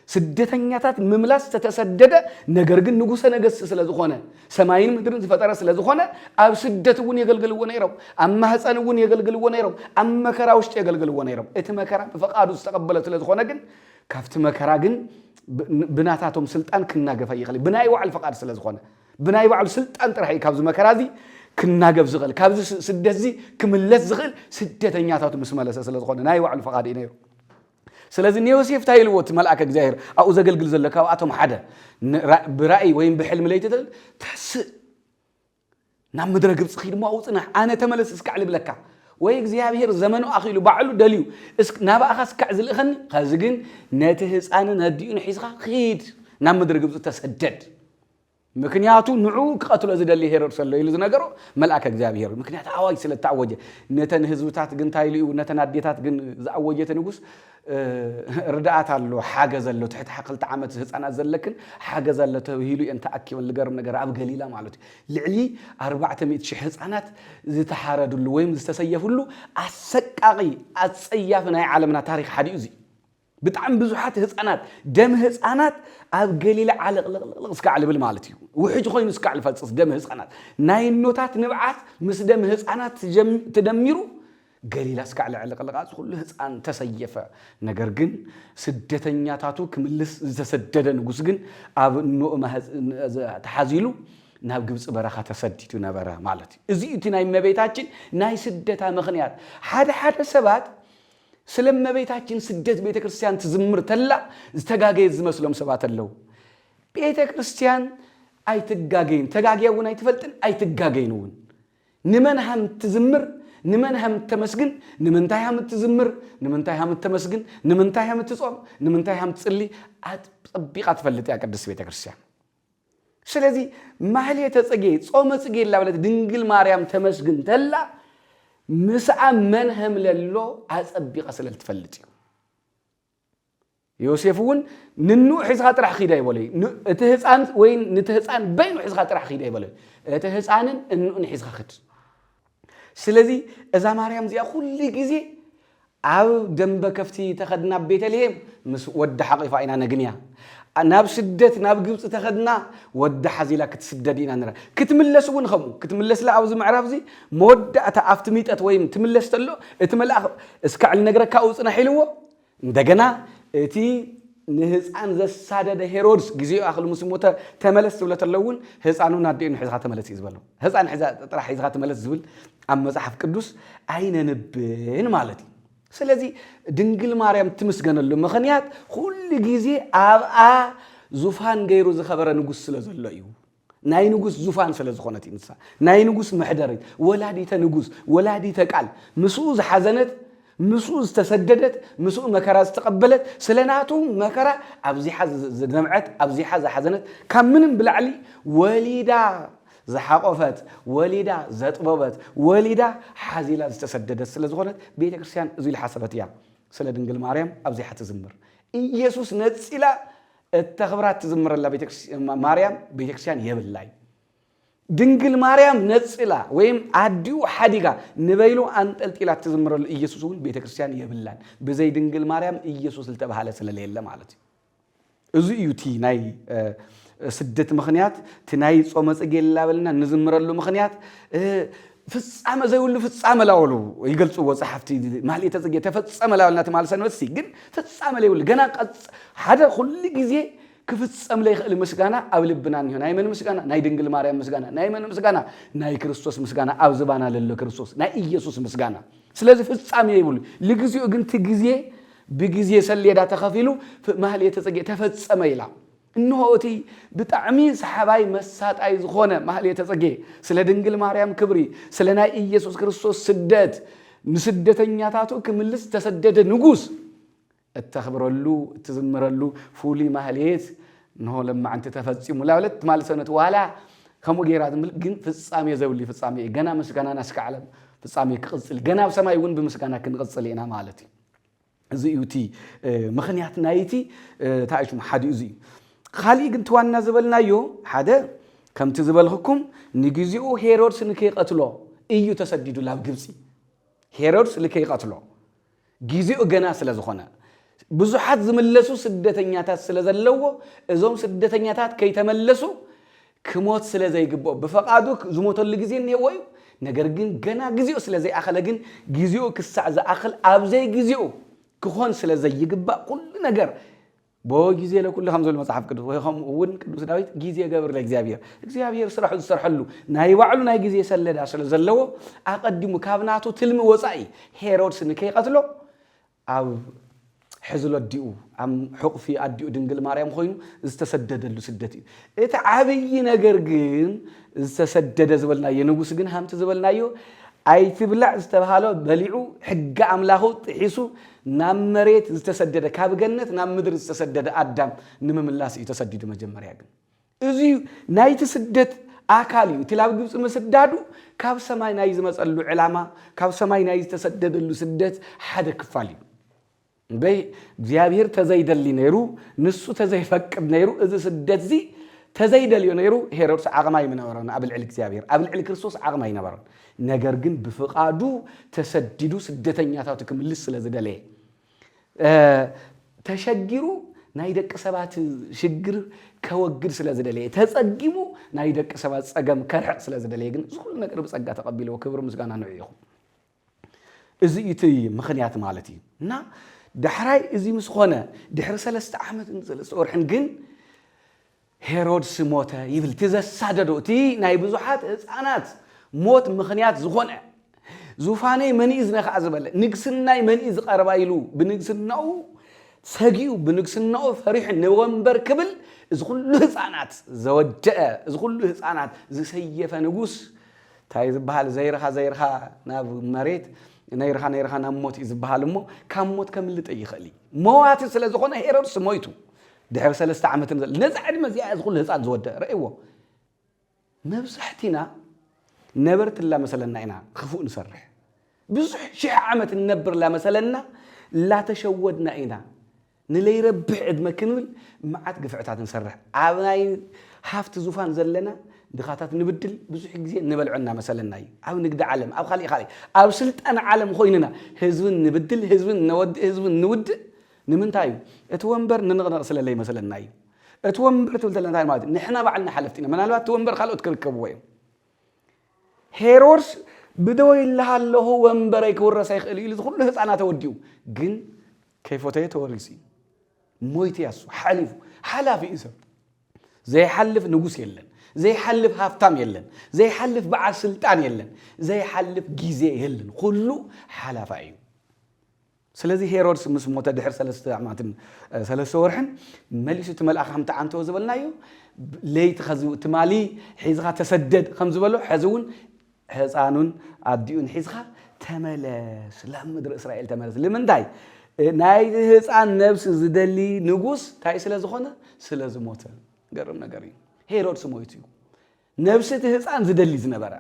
ስደተኛታት ምምላስ ተተሰደደ፣ ነገር ግን ንጉሰ ነገስት ስለ ዝኾነ፣ ሰማይን ምድርን ዝፈጠረ ስለ ዝኾነ፣ ኣብ ስደት እውን የገልግልዎ ነይሮም፣ ኣብ ማህፀን እውን የገልግልዎ ነይሮም፣ ኣብ መከራ ውሽጢ የገልግልዎ ነይሮም። እቲ መከራ ብፍቓዱ ዝተቐበለ ስለ ዝኾነ ግን፣ ካብቲ መከራ ግን ብ- ብናታቶም ስልጣን ክናገፍ ኣይኽእል። ብናይ ባዕሉ ፍቓድ ስለ ዝኾነ፣ ብናይ ባዕሉ ስልጣን ጥራሕ እዩ ካብዚ መከራ እዚ ክናገፍ ዝኽእል፣ ካብዚ ስ- ስደት እዚ ክምለስ ዝኽእል፣ ስደተኛታቱ ምስ መለሰ ስለ ዝኾነ፣ ናይ ባዕሉ ፍቓድ እዩ ነይሩ። ስለዚ ንዮሴፍ እንታይ ኢልዎ እቲ መልኣከ እግዚኣብሔር ኣብኡ ዘገልግል ዘሎ? ካብኣቶም ሓደ ን- ራ- ብራእይ ወይም ብሕልሚ ለይቲ ተል- ተስእ፣ ናብ ምድረ ግብፂ ኺድ እሞ ኣብኡ ፅናሕ፣ ኣነ ተመለስ እስካዕ ልብለካ። ወይ እግዚኣብሔር ዘመኑ ኣኺሉ ባዕሉ ደልዩ እስክ- ናባእኻ እስካዕ ዝልእኸኒ፣ ከዚ ግን ነቲ ህፃንን ኣዲኡን ሒዝኻ ኺድ፣ ናብ ምድረ ግብፂ ተሰደድ። ምክንያቱ ንዑ ክቐትሎ ዝደሊ ሄሮድስ ኣሎ ኢሉ ዝነገሮ መልኣከ እግዚኣብሔር። ምክንያቱ ኣዋጅ ስለ እተኣወጀ፣ ነተን ህዝብታት ግን እንታይ ኢሉ እዩ? ነተን ኣዴታት ግን ዝኣወጀ እቲ ንጉስ እ፣ ርድኣት ኣሎ፣ ሓገዝ ኣሎ። ትሕቲ ክልተ ዓመት ህፃናት ዘለክን ሓገዝ ኣሎ ተባሂሉ እየን ተኣኪበን። ዝገርም ነገር ኣብ ገሊላ ማለት እዩ ልዕሊ ኣርባዕተ ሚእቲ ሺሕ ህፃናት ዝተሓረዱሉ ወይም ዝተሰየፉሉ ኣሰቃቂ ኣፀያፊ ናይ ዓለምና ታሪክ ሓደ እዩ እዚ። ብጣዕሚ ብዙሓት ህፃናት፣ ደም ህፃናት ኣብ ገሊላ ዓለቕለቕለቕ እስካዕ ልብል ማለት እዩ። ውሕጅ ኮይኑ እስካዕ ልፈፅስ ደም ህፃናት፣ ናይ እኖታት ንብዓት ምስ ደም ህፃናት ትጀም- ትደሚሩ ገሊላ እስካዕ ልዕልቕልቓ እዚ ኩሉ ህፃን ተሰየፈ። ነገር ግን ስደተኛታቱ ክምልስ ዝተሰደደ ንጉስ ግን ኣብ እኖኡ ማህፅ- ተሓዚሉ ናብ ግብፂ በረኻ ተሰዲዱ ነበረ ማለት እዩ። እዚ እዩ እቲ ናይ እመቤታችን ናይ ስደታ ምኽንያት። ሓደ ሓደ ሰባት ስለ እመቤታችን ስደት ቤተ ክርስቲያን ትዝምር ተላ ዝተጋገየ ዝመስሎም ሰባት ኣለዉ። ቤተ ክርስቲያን ኣይትጋገይን፣ ተጋግያ እውን ኣይትፈልጥን፣ ኣይትጋገይን እውን። ንመን ሃም ትዝምር፣ ንመን ሃም ተመስግን፣ ንምንታይ ሃም ትዝምር፣ ንምንታይ ሃም ተመስግን፣ ንምንታይ ሃም ትጾም፣ ንምንታይ ሃም ትጽሊ ኣጸቢቓ ትፈልጥ እያ ቅድስት ቤተ ክርስቲያን። ስለዚ ማህሌተ ጽጌ፣ ጾመ ጽጌ እናበለት ድንግል ማርያም ተመስግን ተላ ምስኣ መን ሃም ለሎ ኣጸቢቓ ስለ ትፈልጥ እዩ። ዮሴፍ እውን ንንኡ ሒዝኻ ጥራሕ ኺድ ኣይበሎይ። ን- እቲ ህፃን ወይ ነቲ ህፃን በይኑ ሒዝኻ ጥራሕ ኺድ ኣይበሎይ። እቲ ህፃንን እንኡን ሒዝኻ ኽድ። ስለዚ እዛ ማርያም እዚኣ ኩሉ ግዜ ኣብ ደንበ ከፍቲ ተኸድና ኣብ ቤተልሔም ምስ ወዳ ሓቂፋ ኢና ነግንያ። ናብ ስደት ናብ ግብፂ ተኸድና ወዳ ሓዚላ ክትስደድ ኢና ንራ። ክትምለስ እውን ከምኡ ክትምለስላ ኣብዚ ምዕራፍ እዚ መወዳእታ ኣብቲ ሚጠት ወይም ትምለስ ተሎ እቲ መልኣኽ እስካዕ ልነግረካ ኣብኡ ፅናሕ ኢልዎ እንደገና እቲ ንህፃን ዘሳደደ ሄሮድስ ግዜኡ ኣኽሉ ምስ ሞተ ተመለስ ዝብለ ተሎ እውን ህፃኑ ናዲኡ ንሒዝካ ተመለስ እዩ ዝበሎ። ህፃን ሒዛ ጥራሕ ሒዝካ ተመለስ ዝብል ኣብ መፅሓፍ ቅዱስ ኣይነንብን ማለት እዩ። ስለዚ ድንግል ማርያም ትምስገነሉ ምኽንያት ኩሉ ግዜ ኣብኣ ዙፋን ገይሩ ዝኸበረ ንጉስ ስለ ዘሎ እዩ። ናይ ንጉስ ዙፋን ስለ ዝኾነት እዩ ንሳ። ናይ ንጉስ መሕደሪት፣ ወላዲተ ንጉስ፣ ወላዲተ ቃል፣ ምስኡ ዝሓዘነት፣ ምስኡ ዝተሰደደት፣ ምስኡ መከራ ዝተቐበለት፣ ስለ ናቱ መከራ ኣብዚሓ ዝ- ዝደምዐት፣ ኣብዚሓ ዝሓዘነት፣ ካብ ምንም ብላዕሊ ወሊዳ ዝሓቆፈት፣ ወሊዳ ዘጥበበት፣ ወሊዳ ሓዚላ ዝተሰደደት ስለ ዝኾነት ቤተ ክርስቲያን እዙ ኢላ ሓሰበት እያ ስለ ድንግል ማርያም ኣብዚሓ ትዝምር። ኢየሱስ ነጺላ እተኽብራ ትዝምረላ ቤተክርስ- ማርያም ቤተክርስትያን የብላይ። ድንግል ማርያም ነጺላ ወይም ኣዲኡ ሓዲጋ ንበይኑ ኣንጠልጢላ ትዝምረሉ ኢየሱስ እውን ቤተክርስትያን የብላን። ብዘይ ድንግል ማርያም ኢየሱስ ዝተባህለ ስለለየለ ማለት እዩ። እዚ እዩ እቲ ናይ እ፣ ስደት ምኽንያት፣ እቲ ናይ ጾመ ጽጌ ላበልና ንዝምረሉ ምኽንያት እ፣ ፍጻመ ዘይብሉ ፍጻመ ላበሉ ይገልጽዎ ጸሓፍቲ። ማህሌተ ጽጌ ተፈጸመ ላበልና ትማል ሰንበት ሲ ግን ፍጻመ ዘይብሉ ገና ቀጽ ሓደ ኩሉ ግዜ ክፍጸም ለይኽእል ምስጋና ኣብ ልብና እኒሆ። ናይ መን ምስጋና? ናይ ድንግል ማርያም ምስጋና። ናይ መን ምስጋና? ናይ ክርስቶስ ምስጋና። ኣብ ዝባና ለሎ ክርስቶስ ናይ ኢየሱስ ምስጋና። ስለዚ ፍጻሜ ይብሉ። ልግዚኡ ግን እቲ ግዜ ብግዜ ሰሌዳ ተኸፊሉ ፍ- ማህሌተ ጽጌ ተፈጸመ ኢላ። እንሆ እቲ ብጣዕሚ ሰሓባይ መሳጣይ ዝኾነ ማህሌተ ጽጌ ስለ ድንግል ማርያም ክብሪ፣ ስለ ናይ ኢየሱስ ክርስቶስ ስደት፣ ንስደተኛታቱ ክምልስ ዝተሰደደ ንጉስ እተኽብረሉ እትዝምረሉ ፍሉይ ማህሌት እንሆ ለማዕንቲ ተፈጺሙ ላበለት ትማል ሰነት ዋላ ከምኡ ገይራ ትምል ግን ፍጻሜ ዘብሉ ፍጻሜ እዩ። ገና ምስጋናና እስከ ዓለም ፍጻሜ ክቕጽል ገና ኣብ ሰማይ እውን ብምስጋና ክንቕጽል ኢና ማለት እዩ። እዚ እዩ እቲ እ፣ ምኽንያት ናይቲ እ፣ እንታይ ሽሙ ሓዲኡ እዚ እዩ። ካሊእ ግን ትዋና ዝበልናዮ ሓደ ከምቲ ዝበልኽኩም ንግዜኡ ሄሮድስ ንከይቐትሎ እዩ ተሰዲዱ ናብ ግብፂ። ሄሮድስ ንከይቐትሎ ግዜኡ ገና ስለ ዝኾነ ብዙሓት ዝምለሱ ስደተኛታት ስለ ዘለዎ እዞም ስደተኛታት ከይተመለሱ ክሞት ስለ ዘይግብኦ ብፈቓዱ ዝሞተሉ ግዜ እኒሄዎ እዩ። ነገር ግን ገና ግዜኡ ስለ ዘይኣኸለ ግን ግዜኡ ክሳዕ ዝኣኽል ኣብ ዘይግዜኡ ክኾን ስለ ዘይግባእ ኩሉ ነገር በወ ጊዜ ለኩሉ ከም ዝብል መጽሓፍ ቅዱስ ወይ ከምኡ እውን ቅዱስ ዳዊት ጊዜ ገብር ለእግዚኣብሔር እግዚኣብሔር ስራሑ ዝሰርሐሉ ናይ ባዕሉ ናይ ግዜ ሰለዳ ስለ ዘለዎ ኣቐዲሙ ካብ ናቱ ትልሚ ወፃኢ ሄሮድስ ንከይቐትሎ ኣብ ሕዝሎ ኣዲኡ ኣብ ሕቑፊ ኣዲኡ ድንግል ማርያም ኮይኑ ዝተሰደደሉ ስደት እዩ። እቲ ዓብዪ ነገር ግን ዝተሰደደ ዝበልናዮ ንጉስ ግን ሃምቲ ዝበልናዮ ኣይትብላዕ ዝተብሃሎ በሊዑ ሕጊ ኣምላኹ ጥሒሱ ናብ መሬት ዝተሰደደ ካብ ገነት ናብ ምድሪ ዝተሰደደ ኣዳም ንምምላስ እዩ ተሰዲዱ። መጀመርያ ግን እዚ ናይቲ ስደት ኣካል እዩ። እቲ ናብ ግብፂ ምስዳዱ ካብ ሰማይ ናይ ዝመፀሉ ዕላማ ካብ ሰማይ ናይ ዝተሰደደሉ ስደት ሓደ ክፋል እዩ። እምበይ እግዚኣብሔር ተዘይደሊ ነይሩ፣ ንሱ ተዘይፈቅድ ነይሩ፣ እዚ ስደት እዚ ተዘይደልዮ ነይሩ፣ ሄሮድስ ዓቕሚ ኣይምነበሮን ኣብ ልዕሊ እግዚኣብሔር፣ ኣብ ልዕሊ ክርስቶስ ዓቕሚ ኣይነበሮን። ነገር ግን ብፍቓዱ ተሰዲዱ ስደተኛታቱ ክምልስ ስለ ዝደለየ፣ እ፣ ተሸጊሩ ናይ ደቂ ሰባት ሽግር ከወግድ ስለ ዝደለየ፣ ተጸጊሙ ናይ ደቂ ሰባት ጸገም ከርሕቕ ስለ ዝደለየ ግን እዚ ኩሉ ነገር ብጸጋ ተቐቢልዎ። ክብሪ ምስጋና ንዑ ይኹን። እዚ እዩ እቲ ምኽንያት ማለት እዩ። እና ዳሕራይ እዚ ምስ ኾነ ድሕሪ ሰለስተ ዓመትን ሰለስተ ወርሕን ግን ሄሮድስ ሞተ ይብል። እቲ ዘሳደዶ፣ እቲ ናይ ብዙሓት ህፃናት ሞት ምኽንያት ዝኾነ፣ ዙፋነይ መን እዩ ዝነኽኣ ዝበለ፣ ንግስናይ መን እዩ ዝቐርባ ኢሉ ብንግስናኡ ሰጊኡ፣ ብንግስናኡ ፈሪሑ ንወንበር ክብል እዚ ኩሉ ህፃናት ዘወደአ፣ እዚ ኩሉ ህፃናት ዝሰየፈ ንጉስ እንታይ ዝበሃል ዘይርኻ ዘይርኻ ናብ መሬት፣ ነይርኻ ነይርኻ ናብ ሞት እዩ ዝበሃል እሞ ካብ ሞት ከምልጥ ይኽእል እዩ። መዋቲ ስለ ዝኾነ ሄሮድስ ሞይቱ ድሕሪ ሰለስተ ዓመትን ዘለ ነዚ ዕድመ እዚኣ እዚ ኩሉ ህፃን ዝወደአ ረእይዎ። መብዛሕቲና ነበርቲ ላመሰለና ኢና ክፉእ ንሰርሕ። ብዙሕ ሽሕ ዓመት ንነብር ላመሰለና ላተሸወድና ኢና ንለይረብሕ ዕድመ ክንብል መዓት ግፍዕታት ንሰርሕ። ኣብ ናይ ሃፍቲ ዙፋን ዘለና ድኻታት ንብድል ብዙሕ ግዜ ንበልዖ እናመሰለና እዩ። ኣብ ንግዲ ዓለም ኣብ ካልእ ካልእ ኣብ ስልጣን ዓለም ኮይንና ህዝብን ንብድል ህዝብን ነወድእ ህዝብን ንውድእ። ንምንታይ እዩ? እቲ ወንበር ንንቕንቕ ስለ ለይመሰለና እዩ። እቲ ወንበር ትብል ዘለና እንታይ ማለት እዩ? ንሕና ባዕልና ሓለፍቲ ኢና። ምናልባት እቲ ወንበር ካልኦት ክርከብዎ እዮም። ሄሮድስ ብደወይ ኣለሃለኹ ወንበረይ ክውረስ ኣይኽእል እዩ ኢሉ ዝኩሉ ህፃናት ተወዲኡ ግን ከይፎተየ ተወሪሱ እዩ። ሞይቱ ያሱ ሓሊፉ ሓላፊ እዩ ሰብ። ዘይሓልፍ ንጉስ የለን፣ ዘይሓልፍ ሃፍታም የለን፣ ዘይሓልፍ በዓል ስልጣን የለን፣ ዘይሓልፍ ግዜ የለን። ኩሉ ሓላፋ እዩ። ስለዚ ሄሮድስ ምስ ሞተ ድሕሪ ሰለስተ ዓመትን ሰለስተ ወርሕን መሊሱ እቲ መልኣኽ ከምቲ ዓንተወ ዝበልናዮ ለይቲ ኸዚ ትማሊ ሒዝኻ ተሰደድ ከም ዝበሎ ሕዚ እውን ህፃኑን ኣዲኡን ሒዝኻ ተመለስ፣ ናብ ምድሪ እስራኤል ተመለስ። ንምንታይ? ናይቲ ህፃን ነብሲ ዝደሊ ንጉስ እንታይ ስለ ዝኾነ? ስለ ዝሞተ። ገርም ነገር እዩ። ሄሮድስ ሞይቱ እዩ። ነብሲ እቲ ህፃን ዝደሊ ዝነበረ፣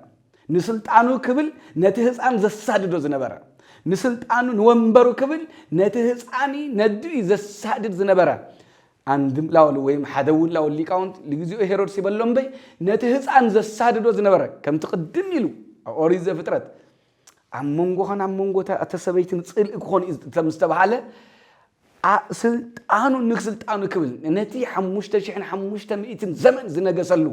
ንስልጣኑ ክብል ነቲ ህፃን ዘሳድዶ ዝነበረ፣ ንስልጣኑ ንወንበሩ ክብል ነቲ ህፃኒ ነዲኡ ዘሳድድ ዝነበረ፣ ኣንድም ላወሉ ወይም ሓደ እውን ላወሉ ሊቃውንት ንግዚኡ ሄሮድስ ይበሎ እምበይ ነቲ ህፃን ዘሳድዶ ዝነበረ ከምቲ ቅድም ኢሉ ኣብ ኦሪት ዘፍጥረት ኣብ መንጎኻን ኣብ መንጎ እታ ሰበይትን ፅልኢ ክኾን እዩ ከም ዝተባሃለ ስልጣኑ ንስልጣኑ ክብል ነቲ ሓሙሽተ ሽሕን ሓሙሽተ ሚእትን ዘመን ዝነገሰሉ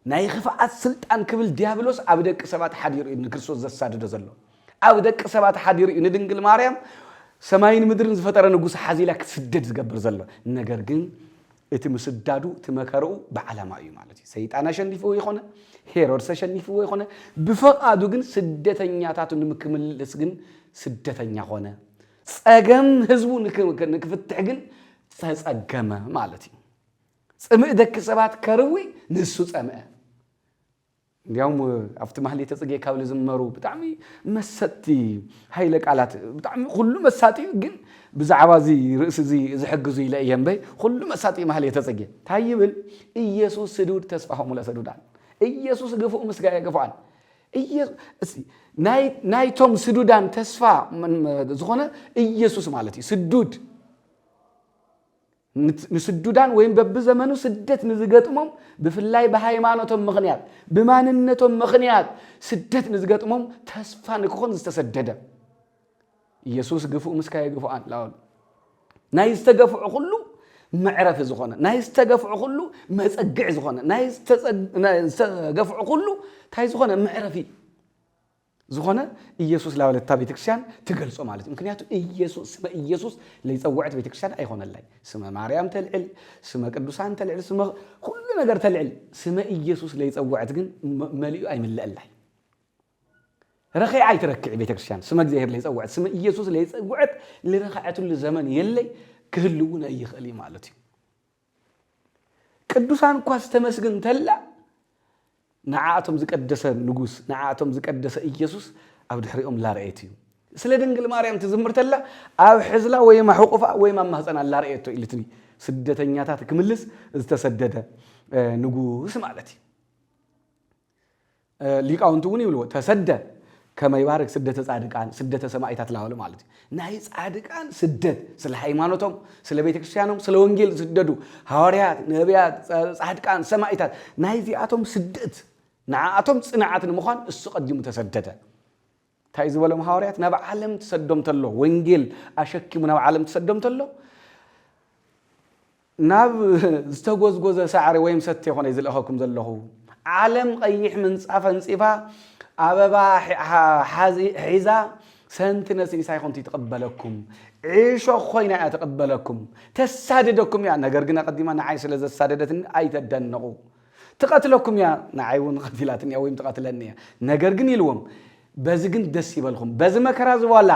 ናይ ክፍኣት ስልጣን ክብል ዲያብሎስ ኣብ ደቂ ሰባት ሓዲሩ እዩ ንክርስቶስ ዘሳድዶ ዘሎ። ኣብ ደቂ ሰባት ሓዲሩ እዩ ንድንግል ማርያም ሰማይን ምድርን ዝፈጠረ ንጉስ ሓዚላ ክትስደድ ዝገብር ዘሎ። ነገር ግን እቲ ምስዳዱ እቲ መከርኡ ብዓላማ እዩ ማለት እዩ። ሰይጣን ኣሸኒፍዎ ይኾነ፣ ሄሮድስ ኣሸኒፍዎ ይኾነ፣ ብፈቓዱ ግን ስደተኛታቱ ንምክምልስ ግን ስደተኛ ኾነ። ጸገም ህዝቡ ንክ- ንክፍትሕ ግን ተጸገመ ማለት እዩ። ጽምእ ደቂ ሰባት ከርዊ ንሱ ጸምአ። እንዲያውም ኣብቲ ማህሌተ ጽጌ ካብ ዝዝመሩ ብጣዕሚ መሰጥቲ ሃይለ ቃላት ብጣዕሚ ኩሉ መሳጢ እዩ፣ ግን ብዛዕባ እዚ ርእሲ እዚ ዝሕግዙ ኢለ እየ እምበይ ኩሉ መሳጢ ማህሌተ ጽጌ እንታይ ይብል? ኢየሱስ ስዱድ ተስፋሆሙ ለሰዱዳን፣ ኢየሱስ ግፉእ ምስጋየ ግፉኣን። ኢየሱ- እስቲ ናይ ናይቶም ስዱዳን ተስፋ ምን- ዝኾነ ኢየሱስ ማለት እዩ። ስዱድ ንስዱዳን ወይም በብዘመኑ ስደት ንዝገጥሞም ብፍላይ ብሃይማኖቶም ምኽንያት ብማንነቶም ምኽንያት ስደት ንዝገጥሞም ተስፋ ንክኾን ዝተሰደደ ኢየሱስ ግፉእ ምስካየ ግፉኣን ላወሉ ናይ ዝተገፍዑ ኩሉ መዕረፊ ዝኾነ ናይ ዝተገፍዑ ኩሉ መጸግዒ ዝኾነ ናይ ዝተጸ- ናይ ዝተገፍዑ ኩሉ እንታይ ዝኾነ መዕረፊ ዝኾነ ኢየሱስ ላበለታ ቤተክርስትያን ትገልጾ ማለት እዩ። ምክንያቱ ኢየሱስ ስመ ኢየሱስ ለይጸወዐት ቤተክርስትያን ኣይኾነላይ። ስመ ማርያም ተልዕል፣ ስመ ቅዱሳን ተልዕል፣ ስመ ኩሉ ነገር ተልዕል፣ ስመ ኢየሱስ ለይጸወዐት ግን መ- መሊኡ ኣይምለአላይ። ረኺዓ ኣይትረክዕ ቤተክርስትያን። ስመ እግዚኣብሔር ለይጸውዐት፣ ስመ ኢየሱስ ለይጸውዐት ልረኸዐትሉ ዘመን የለይ፣ ክህሉ እውን ኣይኽእል እዩ ማለት እዩ። ቅዱሳን እኳ ዝተመስግን ተላ፣ ንዓኣቶም ዝቀደሰ ንጉስ፣ ንዓኣቶም ዝቀደሰ ኢየሱስ ኣብ ድሕሪኦም ላርአየት እዩ። ስለ ድንግል ማርያም ትዝምር ተላ፣ ኣብ ሕዝላ ወይም ኣሕቑፋ ወይም ኣብ ማህፀና ላርአየቶ ኢልትኒ። ስደተኛታት ክምልስ ዝተሰደደ ንጉስ ማለት እዩ። ሊቃውንቲ እውን ይብልዎ፣ ተሰደ ከመ ይባርክ ስደተ ጻድቃን ስደተ ሰማይታት ላበሉ ማለት እዩ። ናይ ጻድቃን ስደት፣ ስለ ሃይማኖቶም፣ ስለ ቤተክርስትያኖም፣ ስለ ወንጌል ዝስደዱ ሃዋርያት፣ ነቢያት፣ ጻድቃን፣ ሰማይታት፣ ናይዚኣቶም ስደት ንዓኣቶም ጽንዓት ንምዃን እሱ ቀዲሙ ተሰደደ። እንታይ ዝበሎም ሃዋርያት? ናብ ዓለም ትሰዶም ተሎ፣ ወንጌል ኣሸኪሙ ናብ ዓለም ትሰዶም ተሎ፣ ናብ ዝተጎዝጎዘ ሳዕሪ ወይም ሰት ይኾነ ዝልእኸኩም ዘለኹ። ዓለም ቀይሕ ምንጻፍ ኣንጺፋ፣ ኣበባ ሒ- ሓ- ሓዚ- ሒዛ፣ ሰንቲ ነስኒሳ ይኾን ትቕበለኩም። ዒሾ ኮይና እያ ትቕበለኩም። ተሳድደኩም እያ። ነገር ግን ኣቐዲማ ንዓይ ስለ ዘሳደደትኒ ኣይተደንቑ። ትቐትለኩም እያ። ንዓይ እውን ቐቲላትኒ እያ ወይም ትቐትለኒ እያ። ነገር ግን ኢልዎም፣ በዚ ግን ደስ ይበልኹም። በዚ መከራ ዝዋላ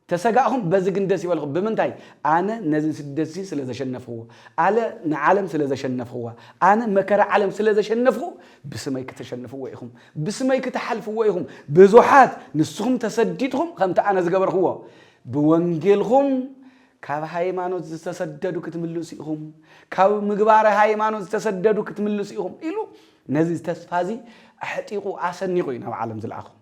ተሰጋእኹም፣ በዚ ግን ደስ ይበልኹም። ብምንታይ? ኣነ ነዚ ስደትሲ ስለ ዘሸነፍኽዎ፣ ኣነ ንዓለም ስለ ዘሸነፍኽዋ፣ ኣነ መከራ ዓለም ስለ ዘሸነፍኹ፣ ብስመይ ክተሸንፍዎ ኢኹም፣ ብስመይ ክተሓልፍዎ ኢኹም። ብዙሓት ንስኹም ተሰዲድኹም ከምቲ ኣነ ዝገበርኽዎ፣ ብወንጌልኹም ካብ ሃይማኖት ዝተሰደዱ ክትምልሱ ኢኹም፣ ካብ ምግባረ ሃይማኖት ዝተሰደዱ ክትምልሱ ኢኹም ኢሉ ነዚ ተስፋ እዚ ኣሕጢቑ ኣሰኒቑ እዩ ናብ ዓለም ዝለኣኹም።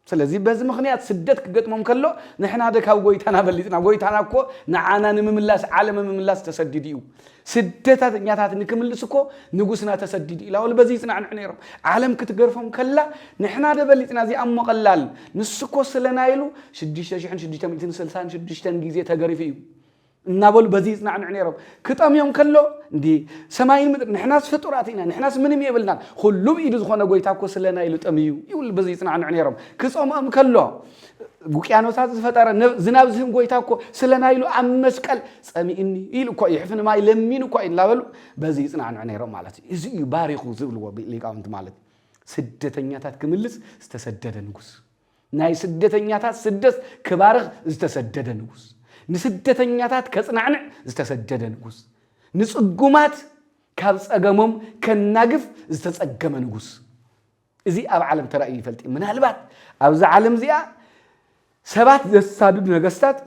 ስለዚ በዚ ምኽንያት ስደት ክገጥሞም ከሎ ንሕና ደ ካብ ጎይታና በሊጽና? ጎይታና እኮ ንዓና ንምምላስ፣ ዓለም ንምምላስ ተሰዲዱ እዩ። ስደተኛታት ንክምልስ እኮ ንጉስና ተሰዲዱ እዩ። ላወል በዚ ይጽናዕንዑ ነይሮም። ዓለም ክትገርፎም ከላ ንሕና ደ በሊጽና? እዚኣ እሞ ቀላል። ንሱ እኮ ስለና ኢሉ ሽዱሽተ ሽሕን ሽዱሽተ ሚእትን ስልሳን ሽዱሽተን ግዜ ተገሪፉ እዩ። እናበሉ በዚ ይጽናዕንዑ ነይሮም። ክጠምዮም ከሎ እንዲ ሰማይን ምድሪ ንሕናስ ፍጡራት ኢና፣ ንሕናስ ምንም የብልናን፣ ኩሉ ብኢዱ ዝኾነ ጎይታ እኮ ስለና ኢሉ ጠምዩ ይብል በዚ ይጽናዕንዑ ነይሮም። ክጸምኦም ከሎ ውቅያኖሳት ዝፈጠረ ነ- ዝናብ ዝህብ ጎይታ እኮ ስለና ኢሉ ኣብ መስቀል ጸሚእኒ ኢሉ እኮ ይሕፍን ማይ ለሚኑ እኮ እዩ እናበሉ በዚ ይጽናዕንዑ ነይሮም ማለት እዩ። እዚ እዩ ባሪኹ ዝብልዎ ሊቃውንቲ ማለት። ስደተኛታት ክምልስ ዝተሰደደ ንጉስ፣ ናይ ስደተኛታት ስደት ክባርኽ ዝተሰደደ ንጉስ፣ ንስደተኛታት ከጽናዕንዕ ዝተሰደደ ንጉስ፣ ንጽጉማት ካብ ጸገሞም ከናግፍ ዝተጸገመ ንጉስ። እዚ ኣብ ዓለም ተራእዩ ይፈልጥ እዩ። ምናልባት ኣብዚ ዓለም እዚኣ ሰባት ዘሳድዱ ነገስታት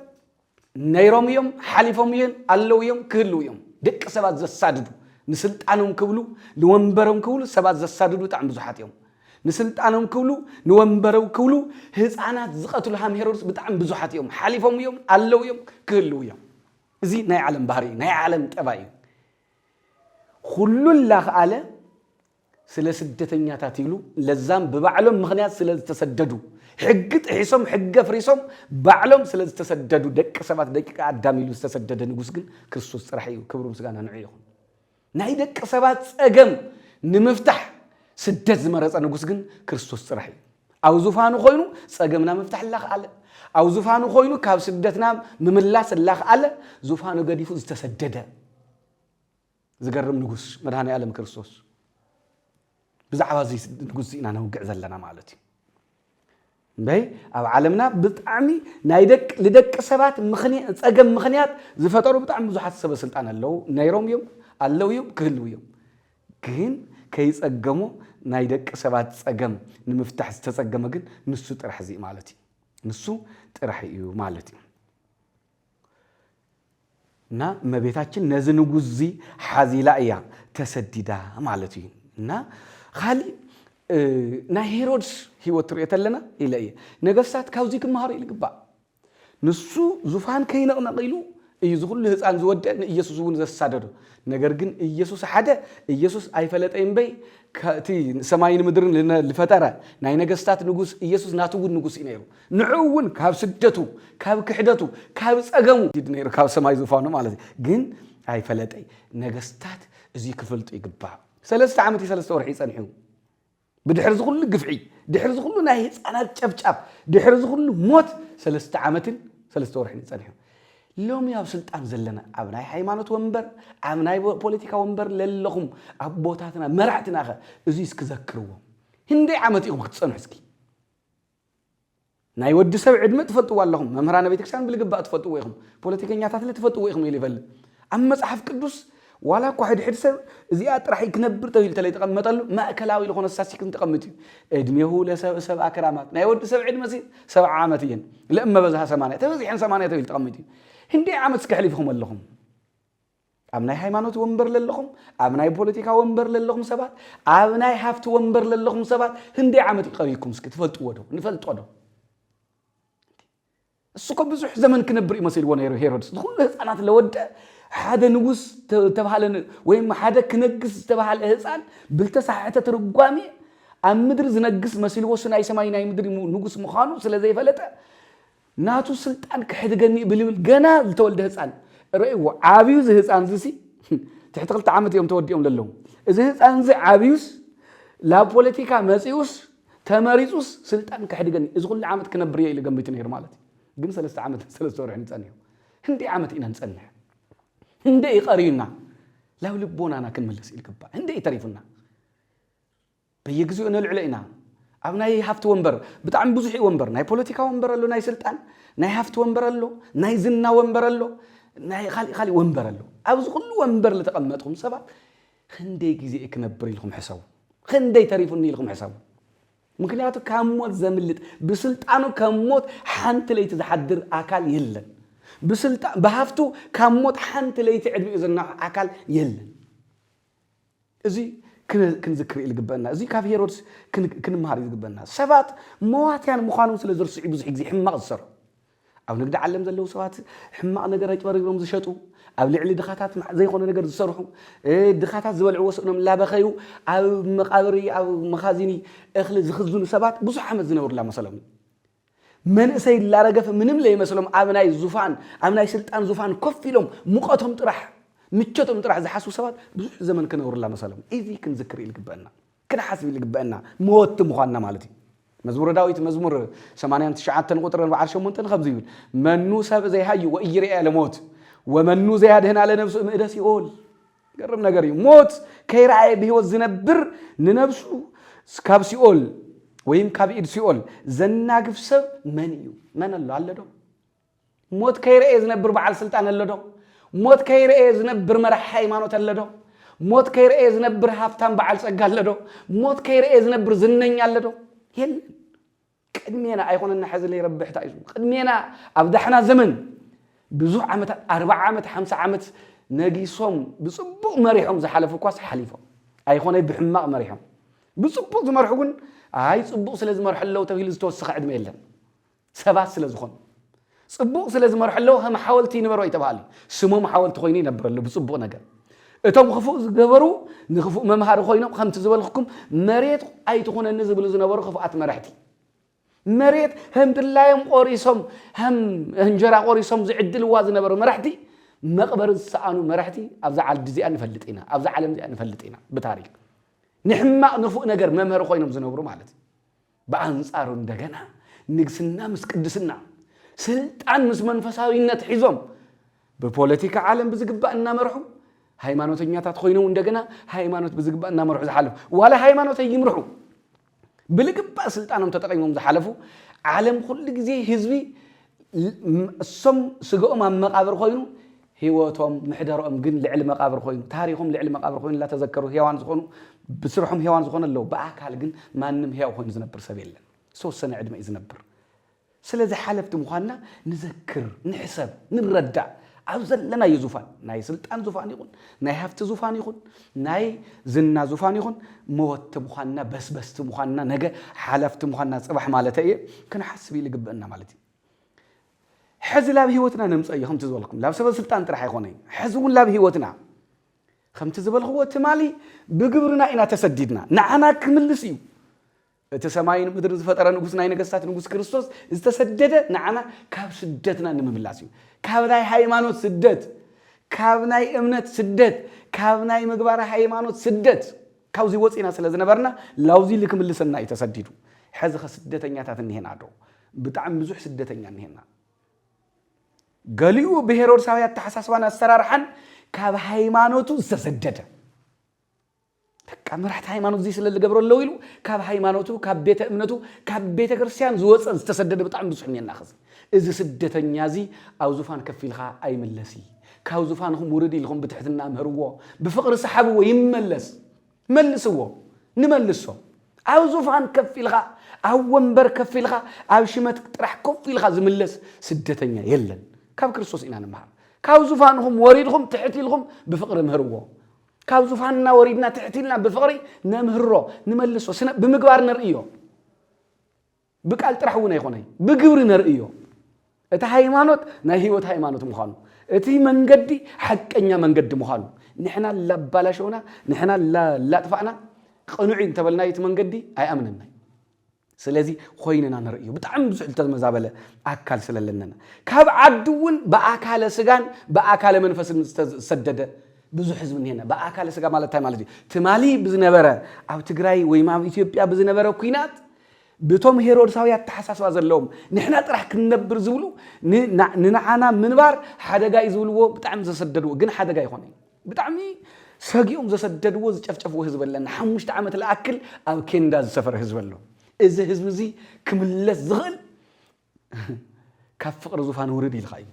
ነይሮም እዮም፣ ሓሊፎም እዮም፣ ኣለዉ እዮም፣ ክህልዉ እዮም። ደቂ ሰባት ዘሳድዱ፣ ንስልጣኖም ክብሉ፣ ንወንበሮም ክብሉ ሰባት ዘሳድዱ ብጣዕሚ ብዙሓት እዮም። ንስልጣኖም ክብሉ፣ ንወንበሮም ክብሉ ህፃናት ዝቐትሉ ሃም ሄሮድስ ብጣዕሚ ብዙሓት እዮም። ሓሊፎም እዮም፣ ኣለዉ እዮም፣ ክህልዉ እዮም። እዚ ናይ ዓለም ባህሪ እዩ፣ ናይ ዓለም ጠባይ እዩ። ኩሉ ላኽኣለ ስለ ስደተኛታት ኢሉ፣ ለዛም ብባዕሎም ምኽንያት ስለ ዝተሰደዱ፣ ሕጊ ጥሒሶም፣ ሕጊ ኣፍሪሶም፣ ባዕሎም ስለ ዝተሰደዱ፣ ደቂ ሰባት ደቂቀ ኣዳም ኢሉ ዝተሰደደ ንጉስ ግን ክርስቶስ ጥራሕ እዩ። ክብሪ ምስጋና ንዑ ይኹን። ናይ ደቂ ሰባት ጸገም ንምፍታሕ ስደት ዝመረጸ ንጉስ ግን ክርስቶስ ጥራሕ እዩ። ኣብ ዙፋኑ ኮይኑ ጸገምና ምፍታሕ እላኽኣለ፣ ኣብ ዙፋኑ ኮይኑ ካብ ስደትና ምምላስ እላኽኣለ፣ ዙፋኑ ገዲፉ ዝተሰደደ ዝገርም ንጉስ መድኃኔ ዓለም ክርስቶስ። ብዛዕባ እዚ ንጉስ ኢና ነውግዕ ዘለና ማለት እዩ። እምበይ ኣብ ዓለምና ብጣዕሚ ናይ ደቅ- ንደቂ ሰባት ምኽንያ- ጸገም ምኽንያት ዝፈጠሩ ብጣዕሚ ብዙሓት ሰበ ስልጣን ኣለዉ፣ ነይሮም እዮም፣ ኣለዉ እዮም፣ ክህልዉ እዮም። ግን ከይጸገሙ ናይ ደቂ ሰባት ጸገም ንምፍታሕ ዝተጸገመ ግን ንሱ ጥራሕ እዚ ማለት እዩ። ንሱ ጥራሕ እዩ ማለት እዩ። እና እመቤታችን ነዚ ንጉስ እዚ ሓዚላ እያ ተሰዲዳ ማለት እዩ። እና ካሊእ ናይ ሄሮድስ ህይወት ትሪኦ ተለና ኢለ እየ፣ ነገስታት ካብዚ ክመሃሩ ኢሉ ግባእ። ንሱ ዙፋን ከይነቕነቕ ኢሉ እዩ ዝኹሉ ህፃን ዝወደአ ንኢየሱስ እውን ዘሳደዶ። ነገር ግን ኢየሱስ ሓደ ኢየሱስ ኣይፈለጠ እምበይ እቲ ሰማይን ምድርን ዝፈጠረ ናይ ነገስታት ንጉስ ኢየሱስ ናቱ እውን ንጉስ እዩ ነይሩ። ንዑ እውን ካብ ስደቱ፣ ካብ ክሕደቱ፣ ካብ ጸገሙ ነይሩ፣ ካብ ሰማይ ዙፋኑ ማለት እዩ። ግን ኣይፈለጠይ። ነገስታት እዚ ክፈልጡ ይግባእ። ሰለስተ ዓመት እዩ ሰለስተ ወርሒ ይጸንሑ። ብድሕሪ ዝኹሉ ግፍዒ፣ ድሕሪ ዝኹሉ ናይ ህፃናት ጨፍጫፍ፣ ድሕሪ ዝኹሉ ሞት ሰለስተ ዓመትን ሰለስተ ወርሕን ይጸንሑ። ሎሚ ኣብ ስልጣን ዘለና ኣብ ናይ ሃይማኖት ወንበር ኣብ ናይ ፖለቲካ ወንበር ለለኹም ኣቦታትና መራሕትናኸ እዚ እስኪ ዘክርዎም። ህንደይ ዓመት ኢኹም ክትጸንሑ እስኪ? ናይ ወዲ ሰብ ዕድመ ትፈልጥዎ ኣለኹም። መምህራነ ቤተክርስትያን ብልግባእ ትፈልጥዎ ኢኹም። ፖለቲከኛታት ለ ትፈልጥዎ ኢኹም ኢሉ ይፈልጥ። ኣብ መጽሓፍ ቅዱስ ዋላ እኳ ሕድሕድ ሰብ እዚኣ ጥራሕ ክነብር ተባሂሉ ተለይተቐመጠሉ ማእከላዊ ዝኾነ ስታስቲክን ተቐምጡ እዩ። ዕድሜሁ ለሰብ ሰብ ኣክራማት ናይ ወዲ ሰብ ዕድመ ሲ ሰብዓ ዓመት እየን። ለእመ በዝሃ ሰማንያ ተበዚሐን ሰማንያ ተባሂሉ ተቐምጡ እዩ። ህንደይ ዓመት እስከ ሕሊፍኹም ኣለኹም? ኣብ ናይ ሃይማኖት ወንበር ለለኹም፣ ኣብ ናይ ፖለቲካ ወንበር ለለኹም ሰባት፣ ኣብ ናይ ሃፍቲ ወንበር ለለኹም ሰባት ህንደይ ዓመት ይቐርይኩም እስኪ ትፈልጥዎ ዶ? ንፈልጦ ዶ? እሱ እኮ ብዙሕ ዘመን ክነብር እዩ መሲልዎ ነይሩ ሄሮድስ። ዝኹሉ ህፃናት ለወደ ሓደ ንጉስ ተ- ተባሃለ ን- ወይም ሓደ ክነግስ ዝተባሃለ ህፃን ብልተሳሕሐተ ትርጓሜ ኣብ ምድሪ ዝነግስ መሲልዎ እሱ ናይ ሰማይ ናይ ምድሪ ሙ- ንጉስ ምዃኑ ስለ ዘይፈለጠ ናቱ ስልጣን ክሕድገኒ ብልብል ገና ዝተወልደ ህፃን ረእይዎ ዓብዩ እዚ ህፃን እዚ ሲ ትሕቲ ክልተ ዓመት እዮም ተወዲኦም ዘለዉ። እዚ ህፃን እዚ ዓብዩስ ላብ ፖለቲካ መፂኡስ ተመሪፁስ ስልጣን ክሕድገኒ እዚ ኩሉ ዓመት ክነብር እየ ኢሉ ገንቢቱ ነይሩ ማለት እዩ። ግን ሰለስተ ዓመት ሰለስተ ወርሒ ንፀንሑ። ህንደይ ዓመት ኢና ንፀንሕ? ህንደይ እዩ ቀሪዩና? ላብ ልቦናና ክንምለስ ይልግባእ። ህንደይ እዩ ተሪፉና? በየግዜኡ ነልዕሎ ኢና። ኣብ ናይ ሃፍቲ ወንበር ብጣዕሚ ብዙሕ እዩ ወንበር፣ ናይ ፖለቲካ ወንበር ኣሎ፣ ናይ ስልጣን ናይ ሃፍቲ ወንበር ኣሎ፣ ናይ ዝና ወንበር ኣሎ፣ ናይ ካሊእ ካሊእ ወንበር ኣሎ። ኣብዚ ኩሉ ወንበር ዝተቐመጥኩም ሰባት ክንደይ ግዜ እየ ክነብር ኢልኩም ሕሰቡ። ክንደይ ተሪፉኒ ኢልኩም ሕሰቡ። ምክንያቱ ካብ ሞት ዘምልጥ ብስልጣኑ ካብ ሞት ሓንቲ ለይቲ ዝሓድር ኣካል የለን። ብስልጣ ብሃፍቱ ካብ ሞት ሓንቲ ለይቲ ዕድሚኡ ዘናውሕ ኣካል የለን። እዚ ክን- ክንዝክር እዩ ዝግበአና። እዚ ካብ ሄሮድስ ክን- ክንምሃር እዩ ዝግበአና። ሰባት መዋትያን ምዃኖም ስለ ዝርስዑ ብዙሕ ግዜ ሕማቕ ዝሰርሑ ኣብ ንግዲ ዓለም ዘለዉ ሰባት ሕማቕ ነገር ኣጭበርቢሮም ዝሸጡ፣ ኣብ ልዕሊ ድኻታት ማ- ዘይኮነ ነገር ዝሰርሑ፣ እ፣ ድኻታት ዝበልዕዎ ስእኖም እናበኸዩ ኣብ መቓብሪ ኣብ መኻዚኒ እኽሊ ዝኽዝኑ ሰባት ብዙሕ ዓመት ዝነብሩላ መሰሎም እዩ። መንእሰይ እናረገፈ ምንም ለይመስሎም ኣብ ናይ ዙፋን ኣብ ናይ ስልጣን ዙፋን ኮፍ ኢሎም ሙቐቶም ጥራሕ ምቸቶም ጥራሕ ዝሓስቡ ሰባት ብዙሕ ዘመን ክነብሩላ መሰሎም። እዚ ክንዝክር እዩ ዝግበአና። ክንሓስብ ይግበአና መወቲ ምዃንና ማለት እዩ። መዝሙረ ዳዊት መዝሙር ሰማንያን ትሽዓተን ቁጥሪ ኣርብዓን ሸሞንተን ከምዚ ይብል፣ መኑ ሰብ ዘይሃዩ ወኢይርኤ ለሞት ወመኑ ዘያድህና ለነፍሱ እምእደ ሲኦል። ገርም ነገር እዩ። ሞት ከይረኣየ ብህይወት ዝነብር ንነብሱ ካብ ሲኦል ወይም ካብ ኢድ ሲኦል ዘናግፍ ሰብ መን እዩ? መን ኣሎ? ኣሎ ዶ? ሞት ከይረኤ ዝነብር በዓል ስልጣን ኣሎ ዶ? ሞት ከይረኤ ዝነብር መራሕ ሃይማኖት ኣሎ ዶ? ሞት ከይረኤ ዝነብር ሃፍታም በዓል ጸጋ ኣሎ ዶ? ሞት ከይረኤ ዝነብር ዝነኛ ኣሎ ዶ? የለን። ቅድሜና ኣይኮነና ሕዚ ለይረብሕታ እዩ። ቅድሜና ኣብ ዳሕና ዘመን ብዙሕ ዓመታት ኣርባዓ ዓመት ሓምሳ ዓመት ነጊሶም ብጽቡቕ መሪሖም ዝሓለፉ እኳስ ሓሊፎም ኣይኮነ ብሕማቕ መሪሖም ብጽቡቕ ዝመርሑ ግን ኣይ ጽቡቕ ስለ ዝመርሑ ኣለዉ ተባሂሉ ዝተወሰኸ ዕድመ የለን። ሰባት ስለ ዝኾኑ ጽቡቕ ስለ ዝመርሑ ኣለዉ ከም ሓወልቲ ይንበሩ ኣይተባሃሉ። ስሞም ሓወልቲ ኮይኑ ይነብር ኣሎ ብጽቡቕ ነገር። እቶም ክፉእ ዝገበሩ ንክፉእ መምሃሪ ኮይኖም ከምቲ ዝበልኩኩም መሬት ኣይትኹነኒ ዝብሉ ዝነበሩ ክፉኣት መራሕቲ መሬት ከም ድላዮም ቆሪሶም ከም እንጀራ ቆሪሶም ዝዕድልዋ ዝነበሩ መራሕቲ መቕበሪ ዝሰኣኑ መራሕቲ ኣብዛ ዓዲ እዚኣ ንፈልጥ ኢና ኣብዛ ዓለም እዚኣ ንፈልጥ ኢና ብታሪክ ንሕማቕ ንፉእ ነገር መምህሪ ኮይኖም ዝነብሩ ማለት እዩ። ብኣንጻሩ እንደገና ንግስና ምስ ቅድስና ስልጣን ምስ መንፈሳዊነት ሒዞም ብፖለቲካ ዓለም ብዝግባእ እናመርሑ ሃይማኖተኛታት ኮይኖም እንደገና ሃይማኖት ብዝግባእ እናመርሑ ዝሓለፉ ዋላ ሃይማኖት ይምርሑ ብልግባእ ስልጣኖም ተጠቂሞም ዝሓለፉ ዓለም ኩሉ ግዜ ህዝቢ እሶም ስግኦም ኣብ መቃብር ኮይኑ ህይወቶም ምሕደርኦም ግን ልዕሊ መቃብር ኮይኑ ታሪኮም ልዕሊ መቃብር ኮይኑ እናተዘከሩ ሄዋን ዝኾኑ ብስርሖም ሄዋን ዝኾኑ ኣለዉ ብኣካል ግን ማንም ህያው ኮይኑ ዝነብር ሰብ የለን ዝተወሰነ ዕድመ እዩ ዝነብር ስለዚ ሓለፍቲ ምዃንና ንዘክር ንሕሰብ ንረዳእ ኣብ ዘለናዮ ዙፋን ናይ ስልጣን ዙፋን ይኹን ናይ ሃፍቲ ዙፋን ይኹን ናይ ዝና ዙፋን ይኹን መወቲ ምዃንና በስበስቲ ምዃንና ነገ ሓለፍቲ ምዃንና ፅባሕ ማለት እየ ክንሓስብ ይልግበአና ማለት እዩ ሕዚ ላብ ህይወትና ነምፀዮ ከምቲ ዝበልኩም ላብ ሰበ ስልጣን ጥራሕ ኣይኮነን ሕዚ እውን ላብ ህይወትና ከምቲ ዝበልክዎ ትማሊ ብግብርና ኢና ተሰዲድና ንዓና ክምልስ እዩ እቲ ሰማይን ምድርን ዝፈጠረ ንጉስ ናይ ነገስታት ንጉስ ክርስቶስ ዝተሰደደ ንዓና ካብ ስደትና ንምምላስ እዩ ካብ ናይ ሃይማኖት ስደት ካብ ናይ እምነት ስደት ካብ ናይ ምግባር ሃይማኖት ስደት ካብዚ ወፂና ስለ ዝነበርና ላውዚ ልክምልሰና እዩ ተሰዲዱ ሕዚ ከ ስደተኛታት እኒሄና ዶ ብጣዕሚ ብዙሕ ስደተኛ እኒሄና ገሊኡ ብሄሮድሳዊ ኣተሓሳስባን ኣሰራርሓን ካብ ሃይማኖቱ ዝተሰደደ በቃ መራሕቲ ሃይማኖት እዚ ስለ ዝገብሮ ኣለዉ ኢሉ ካብ ሃይማኖቱ፣ ካብ ቤተ እምነቱ፣ ካብ ቤተ ክርስቲያን ዝወፀ ዝተሰደደ ብጣዕሚ ብዙሕ እኒአና። ኸዚ እዚ ስደተኛ እዚ ኣብ ዙፋን ከፍ ኢልካ ኣይምለሲ። ካብ ዙፋንኹም ውርድ ኢልኩም ብትሕትና ምህርዎ፣ ብፍቕሪ ሰሓብዎ ይመለስ። መልስዎ፣ ንመልሶ። ኣብ ዙፋን ከፍ ኢልካ፣ ኣብ ወንበር ከፍ ኢልካ፣ ኣብ ሽመት ጥራሕ ኮፍ ኢልካ ዝምለስ ስደተኛ የለን። ካብ ክርስቶስ ኢና ንምሃር። ካብ ዙፋንኹም ወሪድኹም ትሕት ኢልኩም ብፍቕሪ ምህርዎ። ካብ ዙፋንና ወሪድና ትሕት ኢልና ብፍቕሪ ነምህሮ፣ ንመልሶ፣ ስነ-፣ ብምግባር ነርእዮ። ብቃል ጥራሕ እውን ኣይኮነይ፣ ብግብሪ ነርእዮ። እቲ ሃይማኖት ናይ ህይወት ሃይማኖት ምዃኑ፣ እቲ መንገዲ ሓቀኛ መንገዲ ምዃኑ፣ ንሕና ላባላሸውና፣ ንሕና ላ-፣ ላጥፋእና፣ ቅኑዕ እዩ እንተበልናዮ እቲ መንገዲ ኣይኣምነናይ። ስለዚ ኮይንና ንርእዮ። ብጣዕሚ ብዙሕ ዝተመዛበለ ኣካል ስለ ኣለና። ካብ ዓዲ እውን ብኣካለ ስጋን ብኣካለ መንፈስን ዝተሰደደ ብዙሕ ህዝቢ እኒሀና። ብኣካለ ስጋ ማለት እንታይ ማለት እዩ? ትማሊ ብዝነበረ ኣብ ትግራይ ወይ ኣብ ኢትዮጵያ ብዝነበረ ኲናት ብቶም ሄሮድሳዊ ኣተሓሳስባ ዘለዎም ንሕና ጥራሕ ክንነብር ዝብሉ ን-፣ ና-፣ ንንዓና ምንባር ሓደጋ እዩ ዝብልዎ ብጣዕሚ ዘሰደድዎ፣ ግን ሓደጋ ይኾነ። ብጣዕሚ ሰጊኦም ዘሰደድዎ ዝጨፍጨፍዎ ህዝቢ ኣለና። ሓሙሽተ ዓመት ልኣክል ኣብ ኬንዳ ዝሰፈረ ህዝቢ ኣሎ። እዚ ህዝቢ እዚ ክምለስ ዝኽእል ካብ ፍቕሪ ዙፋን ውርድ ኢልካ እዩ።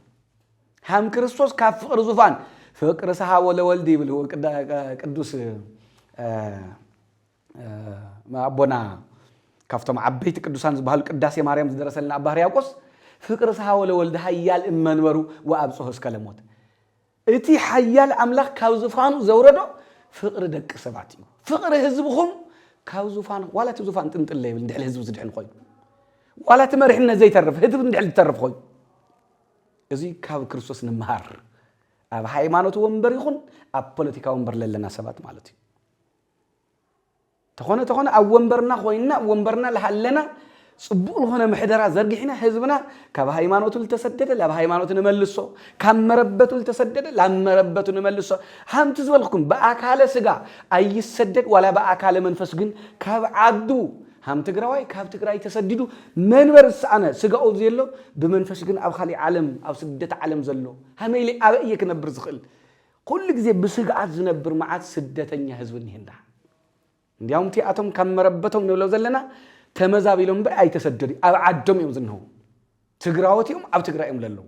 ሃም ክርስቶስ ካብ ፍቕሪ ዙፋን ፍቅር ሰሃቦ ለወልድ ይብል ቅዳ-፣ ቅዱስ፣ እ፣ እ፣ ኣቦና ካብቶም ዓበይቲ ቅዱሳን ዝበሃሉ ቅዳሴ ማርያም ዝደረሰልና ኣባ ሕርያቆስ ፍቅር ሰሃቦ ለወልድ ሃያል እመንበሩ ወኣብጽሖ እስከ ለሞት። እቲ ሓያል ኣምላኽ ካብ ዙፋኑ ዘውረዶ ፍቕሪ ደቂ ሰባት እዩ። ፍቕሪ ህዝብኹም ካብ ዙፋን፣ ዋላ እቲ ዙፋን ጥንጥለ ይብል፣ እንድሕር ህዝቢ ዝድሕን ኮይኑ፣ ዋላ እቲ መሪሕነት ዘይተርፍ፣ ህዝቢ እንድሕር ዝተርፍ ኮይኑ፣ እዚ ካብ ክርስቶስ ንምሃር። ኣብ ሃይማኖት ወንበር ይኹን ኣብ ፖለቲካ ወንበር ለለና ሰባት ማለት እዩ። ተኾነ፣ ተኾነ ኣብ ወንበርና ኮይንና፣ ኣብ ወንበርና ልሃለና፣ ጽቡቕ ዝኾነ ምሕደራ ዘርጊሕና፣ ህዝብና ካብ ሃይማኖቱ ልተሰደደ ላብ ሃይማኖቱ ንመልሶ፣ ካብ መረበቱ ልተሰደደ ላብ መረበቱ ንመልሶ። ሃምቲ ዝበልኩኩም ብኣካለ ስጋ ኣይሰደድ፣ ዋላ ብኣካለ መንፈስ ግን ካብ ዓዱ፣ ሃም ትግራዋይ ካብ ትግራይ ተሰዲዱ መንበር ዝሰኣነ ስጋኡ ዘሎ፣ ብመንፈስ ግን ኣብ ካሊእ ዓለም፣ ኣብ ስደት ዓለም ዘሎ፣ ሃመይለይ ኣበይ እየ ክነብር ዝኽእል? ኩሉ ግዜ ብስግኣት ዝነብር መዓት ስደተኛ ህዝቢ እኒሀና። እንዲያውም እቲኣቶም ካብ መረበቶም ንብሎ ዘለና ተመዛቢሎም እምበር ኣይተሰደዱ፣ ኣብ ዓዶም እዮም ዝነው። ትግራዎት እዮም፣ ኣብ ትግራይ እዮም ዘለዉ።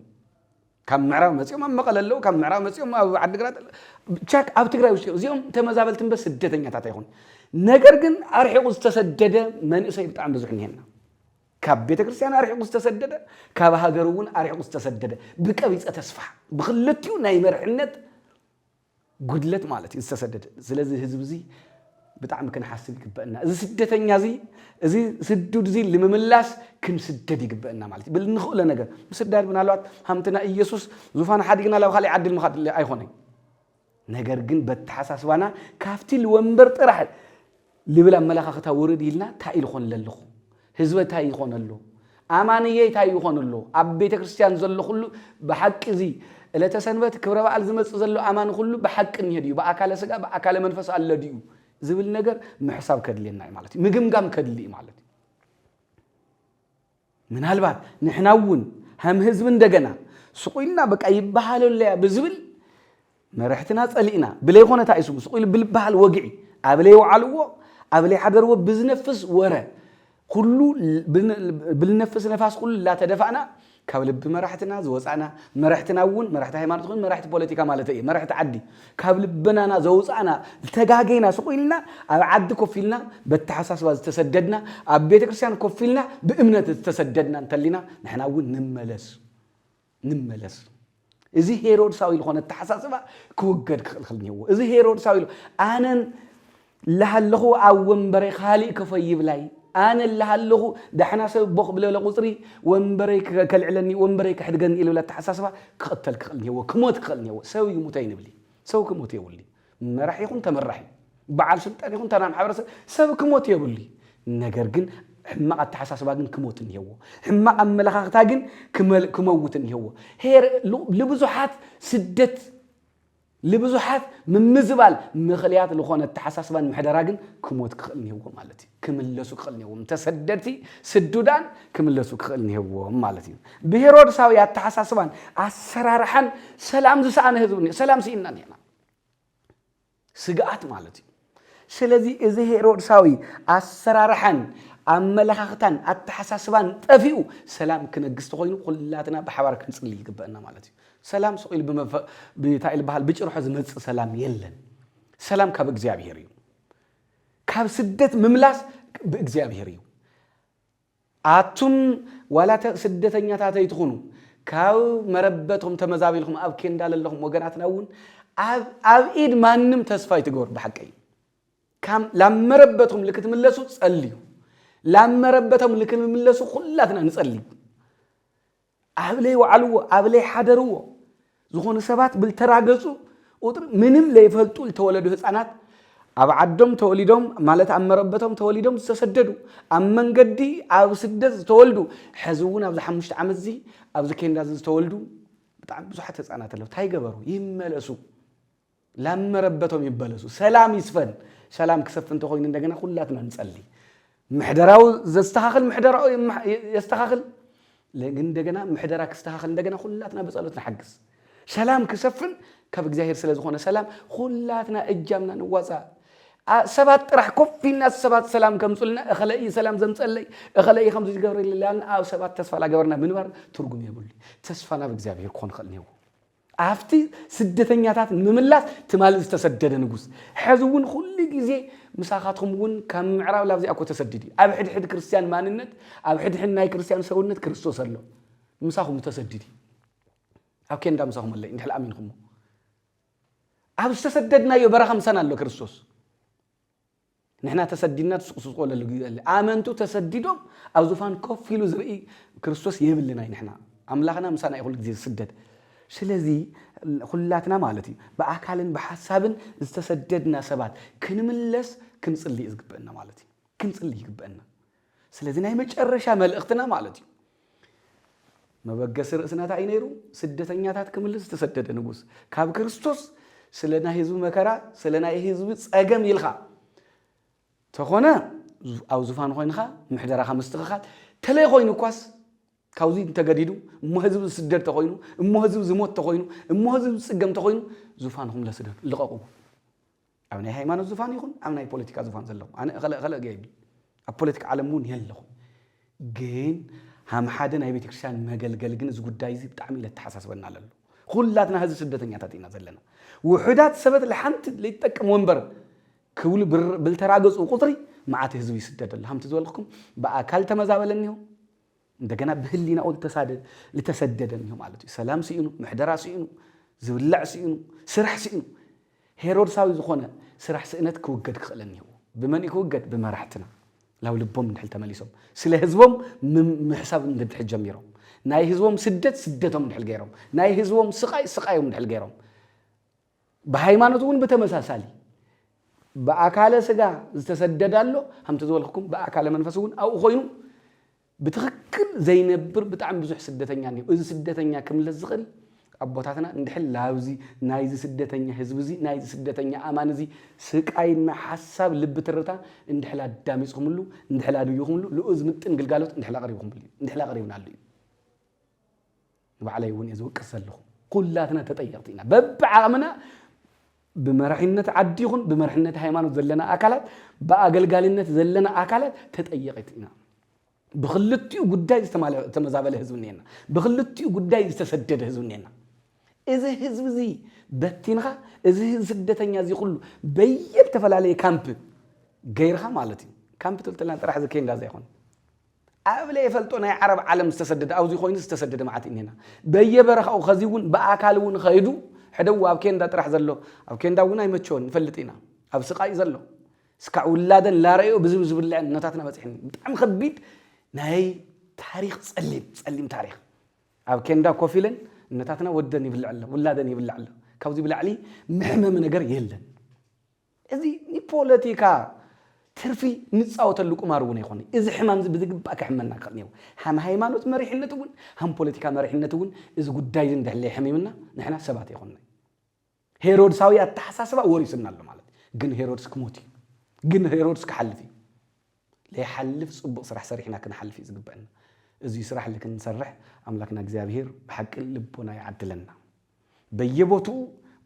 ካብ ምዕራብ መፂኦም ኣብ መቐለ ኣለዉ፣ ካብ ምዕራብ መፂኦም ኣብ ዓዲግራት ኣለዉ። ቻክ ኣብ ትግራይ ውሽጢ እዮም። እዚኦም ተመዛበልቲ እምበር ስደተኛታት ኣይኮኑ። ነገር ግን ኣርሒቑ ዝተሰደደ መንእሰይ ብጣዕሚ ብዙሕ እኒሀና። ካብ ቤተ ክርስቲያን ኣርሒቑ ዝተሰደደ፣ ካብ ሃገር እውን ኣርሒቑ ዝተሰደደ፣ ብቀቢፀ ተስፋ፣ ብክልቲኡ ናይ መርሕነት ጉድለት ማለት እዩ ዝተሰደደ። ስለዚ ህዝቢ እዚ ብጣዕሚ ክንሓስብ ይግበአና። እዚ ስደተኛ እዚ፣ እዚ ስዱድ እዚ ንምምላስ ክንስደድ ይግበአና ማለት እዩ። ብል ንኽእሎ ነገር ምስዳድ ምናልባት ሃምትና ኢየሱስ ዙፋን ሓዲግና ላብ ካልእ ዓዲ ንምኻድ ኣይኮነን። ነገር ግን በተሓሳስባና ካብቲ ልወንበር ጥራሕ ልብል ኣመለኻኽታ ውርድ ኢልና እንታይ ኢሉ ኾን ለለኹ? ህዝበ እንታይ ይኾን ኣሎ? ኣማንየይ እንታይ ይኾን ኣሎ? ኣብ ቤተ ክርስቲያን ዘሎ ኩሉ ብሓቂ እዚ ዕለተ ሰንበት ክብረ በዓል ዝመጽእ ዘሎ ኣማኒ ኩሉ ብሓቂ እኒሀ ድዩ? ብኣካለ ስጋ፣ ብኣካለ መንፈስ ኣሎ ድዩ? ዝብል ነገር ምሕሳብ ከድልየና እዩ ማለት እዩ። ምግምጋም ከድሊ እዩ ማለት እዩ። ምናልባት ንሕና እውን ሃም ህዝቢ እንደገና ስቑ ኢልና በቃ ይበሃለለያ ብዝብል መራሕትና ጸሊእና ብለይኮነ እንታይ እዩ ስሙ ስቑ ኢሉ ብልበሃል ወግዒ ኣብ ለይወዓልዎ ኣብ ለይሓደርዎ ብዝነፍስ ወረ ኩሉ ብን-፣ ብልነፍስ ነፋስ ኩሉ ላተደፋእና ካብ ልቢ መራሕትና ዝወጻእና፣ መራሕትና እውን መራሕቲ ሃይማኖት ይኹን መራሕቲ ፖለቲካ ማለት እየ፣ መራሕቲ ዓዲ ካብ ልብናና ዘውጻእና፣ ዝተጋገይና ስቑ ኢልና ኣብ ዓዲ ኮፍ ኢልና በተሓሳስባ ዝተሰደድና፣ ኣብ ቤተ ክርስቲያን ኮፍ ኢልና ብእምነት ዝተሰደድና እንተሊና ንሕና እውን ንመለስ፣ ንመለስ። እዚ ሄሮድሳዊ ዝኾነ ኣተሓሳስባ ክውገድ ክኽእል ክኽእል እኒሀዎ። እዚ ሄሮድሳዊ ኢሉ ኣነን ላሃለኹ ኣብ ወንበረይ ካልእ ከፈይ ይብላይ፣ ኣነ ላሃለኹ ዳሕና ሰብ ቦኽ ብለለ ቁፅሪ ወንበረይ ከ-፣ ከልዕለኒ፣ ወንበረይ ከሕድገኒ ኢሉ ብለ ኣተሓሳስባ ክቕተል ክኽእል እኒሀዎ፣ ክሞት ክኽእል እኒሀዎ። ሰብ ይሙት ኣይንብሊ፣ ሰብ ክሞት የብሊ። መራሒ ይኹን ተመራሒ፣ በዓል ስልጣን ይኹን ተራ ማሕበረሰብ፣ ሰብ ክሞት የብሊ። ነገር ግን ሕማቕ ኣተሓሳስባ ግን ክሞት እኒሀዎ። ሕማቕ ኣመለኻኽታ ግን ክመል-፣ ክመውት እኒሀዎ። ሄር-፣ ሉ-፣ ልብዙሓት ስደት፣ ልብዙሓት ምምዝባል ምኽልያት ልኾነ ኣተሓሳስባን ምሕደራ ግን ክሞት ክኽእል እኒሀዎ ማለት እዩ። ክምለሱ ክኽእል እኒሀዎም። ተሰደድቲ ስዱዳን ክምለሱ ክኽእል እኒሀዎም ማለት እዩ። ብሄሮድሳዊ ኣተሓሳስባን ኣሰራርሓን ሰላም ዝሰኣነ ህዝቢ እኒሀ-፣ ሰላም ስኢንና እኒሀና። ስግኣት ማለት እዩ። ስለዚ እዚ ሄሮድሳዊ ኣሰራርሓን ኣመለኻኽታን ኣተሓሳስባን ጠፊኡ ሰላም ክነግስ ተኾይኑ ኩላትና ብሓባር ክንጽሊ ይግበአና ማለት እዩ። ሰላም ስቕ ኢሉ ብመፈ- ብታይ ዝበሃል ብጭርሖ ዝመጽእ ሰላም የለን። ሰላም ካብ እግዚኣብሔር እዩ። ካብ ስደት ምምላስ ብእግዚኣብሔር እዩ። ኣቱም ዋላ ተ- ስደተኛታት ኣይትኹኑ፣ ካብ መረበቶም ተመዛቢልኩም ኣብ ኬንዳ ለለኹም ወገናትና እውን ኣብ ኣብ ኢድ ማንም ተስፋ ኣይትገበሩ። ብሓቀይ ካብ ላብ መረበቶም ልክትምለሱ ጸልዩ። ላብ መረበቶም ልክምለሱ ኩላትና ንጸልዩ። ኣብ ለይ ወዓልዎ ኣብ ለይ ሓደርዎ ዝኾኑ ሰባት ብልተራገጹ ቁጥሪ ምንም ለይፈልጡ ዝተወለዱ ህፃናት ኣብ ዓዶም ተወሊዶም ማለት ኣብ መረበቶም ተወሊዶም ዝተሰደዱ ኣብ መንገዲ ኣብ ስደት ዝተወልዱ ሕዚ እውን ኣብዚ ሓሙሽተ ዓመት እዚ ኣብዚ ኬንዳ እዚ ዝተወልዱ ብጣዕሚ ብዙሓት ህፃናት ኣለዉ። እንታይ ገበሩ? ይመለሱ። ላብ መረበቶም ይበለሱ። ሰላም ይስፈን። ሰላም ክሰፍን እንተኾይኑ እንደገና ኩላትና ንጸሊ። ምሕደራዊ ዘስተኻኽል ምሕደራዊ የስተኻኽል። ግን እንደገና ምሕደራ ክስተኻኽል እንደገና ኩላትና ብጸሎት ንሓግዝ። ሰላም ክሰፍን ካብ እግዚኣብሔር ስለ ዝኾነ ሰላም ኩላትና እጃምና ንዋጻእ። ሰባት ጥራሕ ኮፍ ኢልና ሰባት ሰላም ከምጹልና እኸለይ ሰላም ዘምጸለይ እኸለይ ከምዚ ዝገብረልና ኣብ ሰባት ተስፋ ላገበርና ምንባር ትርጉም የብሉ። ተስፋና ብእግዚኣብሔር ክኾን ይኽእል እኒሀዎ። ኣብቲ ስደተኛታት ንምምላስ ትማሊ ዝተሰደደ ንጉስ ሕዚ እውን ኩሉ ግዜ ምሳኻትኩም እውን ካብ ምዕራብ ላብዚኣ እኮ ተሰዲድ እዩ። ኣብ ሕድሕድ ክርስትያን ማንነት ኣብ ሕድሕድ ናይ ክርስትያን ሰውነት ክርስቶስ ኣሎ። ምሳኹም ተሰዲድ እዩ። ኣብ ኬንዳ ምሳኹም ኣለይ እንድሕል ኣሚንኹሞ ኣብ ዝተሰደድናዮ በረኻ ምሳና ኣሎ ክርስቶስ። ንሕና ተሰዲድና ትስቁስቆለሉ ግዜ ኣለ ኣመንቱ ተሰዲዶም ኣብ ዙፋን ኮፍ ኢሉ ዝርኢ ክርስቶስ የብልናይ ንሕና ኣምላኽና ምሳና ይኹሉ ግዜ ዝስደድ። ስለዚ ኩላትና ማለት እዩ ብኣካልን ብሓሳብን ዝተሰደድና ሰባት ክንምለስ ክንጽሊ እዩ ዝግበአና ማለት እዩ። ክንጽሊ ይግበአና። ስለዚ ናይ መጨረሻ መልእኽትና ማለት እዩ መበገሲ ርእስና እንታይ እዩ ነይሩ? ስደተኛታት ክምልስ ዝተሰደደ ንጉስ ካብ ክርስቶስ ስለ ናይ ህዝቢ መከራ ስለ ናይ ህዝቢ ጸገም ኢልካ ተኾነ ኣብ ዙፋን ኮይንካ ምሕደራኻ ምስትኽኻል ተለይ ኮይኑ እኳስ ካብዚ እንተገዲዱ እሞ ህዝቢ ዝስደድ ተኾይኑ እሞ ህዝቢ ዝሞት ተኾይኑ እሞ ህዝቢ ዝጽገም ተኾይኑ ዙፋንኩም ለስደዱ ልቐቕዎ። ኣብ ናይ ሃይማኖት ዙፋን ይኹን ኣብ ናይ ፖለቲካ ዙፋን ዘለኹም ኣነ እኸለ እኸለ ገይብል ኣብ ፖለቲካ ዓለም እውን የለኹም። ግን ሃም ሓደ ናይ ቤተክርስትያን መገልገል ግን እዚ ጉዳይ እዚ ብጣዕሚ ለተሓሳስበና ኣለሎ። ኩላትና ህዝቢ ስደተኛታት ኢና ዘለና። ውሑዳት ሰበት ለሓንቲ ለይጠቅም ወንበር ክብሉ ብልተራገፁ ቁፅሪ መዓት ህዝቢ ይስደድ ኣሎ። ሃምቲ ዝበልኩም ብኣካል ተመዛበለ እኒሆ እንደገና ብህሊናኡ ልተሳደ- ልተሰደደ እኒሆ ማለት እዩ። ሰላም ስኢኑ፣ ምሕደራ ስኢኑ፣ ዝብላዕ ስኢኑ፣ ስራሕ ስኢኑ። ሄሮድሳዊ ዝኾነ ስራሕ ስእነት ክውገድ ክኽእል እኒሆ። ብመን እዩ ክውገድ? ብመራሕትና። ላብ ልቦም እንድሕል ተመሊሶም ስለ ህዝቦም ም- ምሕሳብ እንድሕል ጀሚሮም ናይ ህዝቦም ስደት ስደቶም እንድሕል ገይሮም ናይ ህዝቦም ስቃይ ስቃዮም እንድሕል ገይሮም ብሃይማኖት እውን ብተመሳሳሊ ብኣካለ ስጋ ዝተሰደደ ኣሎ። ከምቲ ዝበልኩኩም ብኣካለ መንፈስ እውን ኣብኡ ኮይኑ ብትኽክል ዘይነብር ብጣዕሚ ብዙሕ ስደተኛ እኒኦ። እዚ ስደተኛ ክምለስ ዝኽእል ኣቦታትና እንድሕል ላብዚ ናይዚ ስደተኛ ህዝቢ እዚ ናይዚ ስደተኛ ኣማን እዚ ስቃይና ሓሳብ ልቢ ትርታ እንድሕል ኣዳሚፅኩምሉ እንድሕል ኣድይኹምሉ ልኡዝ ምጥን ግልጋሎት እንድሕል ኣቕሪብኩምሉ እዩ እንድሕል ኣቕሪብናሉ እዩ። ንባዕለይ እውን እየ ዝውቅስ ዘለኹ። ኩላትና ተጠየቕቲ ኢና። በብዓቕምና ብመራሒነት ዓዲ ይኹን ብመራሒነት ሃይማኖት ዘለና ኣካላት ብኣገልጋልነት ዘለና ኣካላት ተጠየቕቲ ኢና። ብክልቲኡ ጉዳይ ዝተማለ- ዝተመዛበለ ህዝቢ እኒኤና። ብክልቲኡ ጉዳይ ዝተሰደደ ህዝቢ እኒኤና። እዚ ህዝቢ እዚ በቲንኻ እዚ ህዝቢ ስደተኛ እዚ ኩሉ በየተፈላለየ ካምፕ ገይርኻ ማለት እዩ። ካምፕ ትልተልና ጥራሕ እዚ ኬንዳ ዘይኮነ ኣብ ለይፈልጦ ናይ ዓረብ ዓለም ዝተሰደደ ኣብዚ ኮይኑ ዝተሰደደ መዓት እኒና በየበረኻኡ ከዚ እውን ብኣካል እውን ኸይዱ ሕደው ኣብ ኬንዳ ጥራሕ ዘሎ ኣብ ኬንዳ እውን ኣይመቸወን ንፈልጥ ኢና ኣብ ስቃይ ዘሎ ስካዕ ውላደን ላረዮ ብዝብ ዝብልዐን እነታትና በፂሕኒ ብጣዕሚ ከቢድ ናይ ታሪክ ፀሊም ፀሊም ታሪክ ኣብ ኬንዳ ኮፍ ኢለን እነታትና ወደን ይብልዕ ኣሎ ውላደን ይብልዕ ኣሎ ካብዚ ብላዕሊ መሕመሚ ነገር የለን እዚ ንፖለቲካ ትርፊ ንፃወተሉ ቁማር እውን ኣይኮነ እዚ ሕማም እዚ ብዝግባእ ክሕመና ክኽእል እኒዎ ሃም ሃይማኖት መሪሕነት እውን ሃም ፖለቲካ መሪሕነት እውን እዚ ጉዳይ እዚ እንድሕለ ይሕሚምና ንሕና ሰባት ኣይኮንና ሄሮድሳዊ ኣተሓሳስባ ወሪስና ኣሎ ማለት ግን ሄሮድስ ክሞት እዩ ግን ሄሮድስ ክሓልፍ እዩ ለይሓልፍ ፅቡቕ ስራሕ ሰሪሕና ክንሓልፍ እዩ ዝግበአና እዚ ስራሕ ልክንሰርሕ ኣምላክና እግዚኣብሄር ብሓቂ ልቦና ይዓድለና በየቦትኡ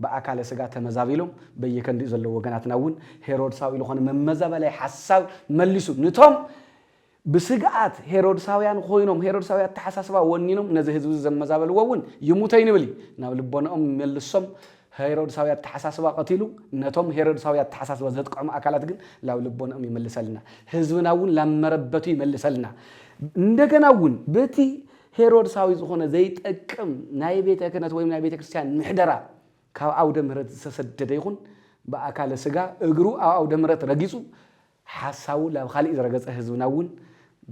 ብኣካለ ስጋ ተመዛቢሎም በየከንዲኡ ዘለዉ ወገናትና እውን ሄሮድሳዊ ዝኾነ መመዛበላይ ሓሳብ መሊሱ፣ ንቶም ብስግኣት ሄሮድሳውያን ኮይኖም፣ ሄሮድሳዊ ኣተሓሳስባ ወኒኖም ነዚ ህዝቢ ዘመዛበልዎ እውን ይሙት ኣይንብል እዩ። ናብ ልቦንኦም ይመልሶም። ሄሮድሳዊ ኣተሓሳስባ ቀቲሉ፣ ነቶም ሄሮድሳዊ ኣተሓሳስባ ዘጥቅዖም ኣካላት ግን ናብ ልቦንኦም ይመልሰልና። ህዝብና እውን ናብ መረበቱ ይመልሰልና። እንደገና እውን በቲ ሄሮድሳዊ ዝኾነ ዘይጠቅም ናይ ቤተ ክህነት ወይም ናይ ቤተ ክርስቲያን ምሕደራ ካብ ዓውደ ምህረት ዝተሰደደ ይኹን፣ ብኣካለ ስጋ እግሩ ኣብ ዓውደ ምህረት ረጊጹ ሓሳቡ ላብ ካሊእ ዝረገጸ ህዝብና እውን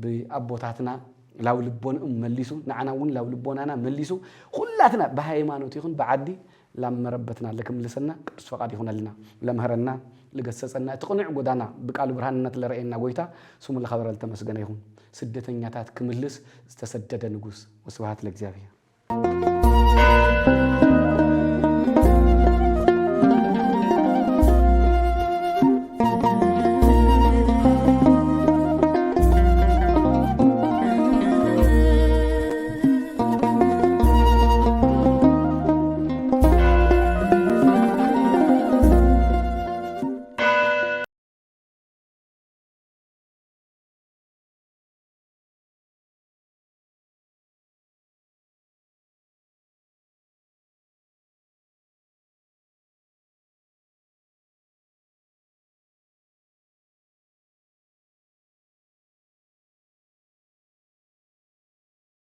ብኣቦታትና ላብ ልቦንኦም መሊሱ፣ ንዓና እውን ላብ ልቦናና መሊሱ፣ ኩላትና ብሃይማኖት ይኹን ብዓዲ ላብ መረበትና ለክምልሰና ቅዱስ ፈቃድ ይኹነልና። ለምህረና፣ ልገሰጸና፣ እቲ ቅኑዕ ጎዳና ብቃሉ ብርሃንነት ለረእየና ጎይታ ስሙ ለኸበረ ልተመስገነ ይኹን። ስደተኛታት ክምልስ ዝተሰደደ ንጉስ። ወስብሐት ለእግዚኣብሔር።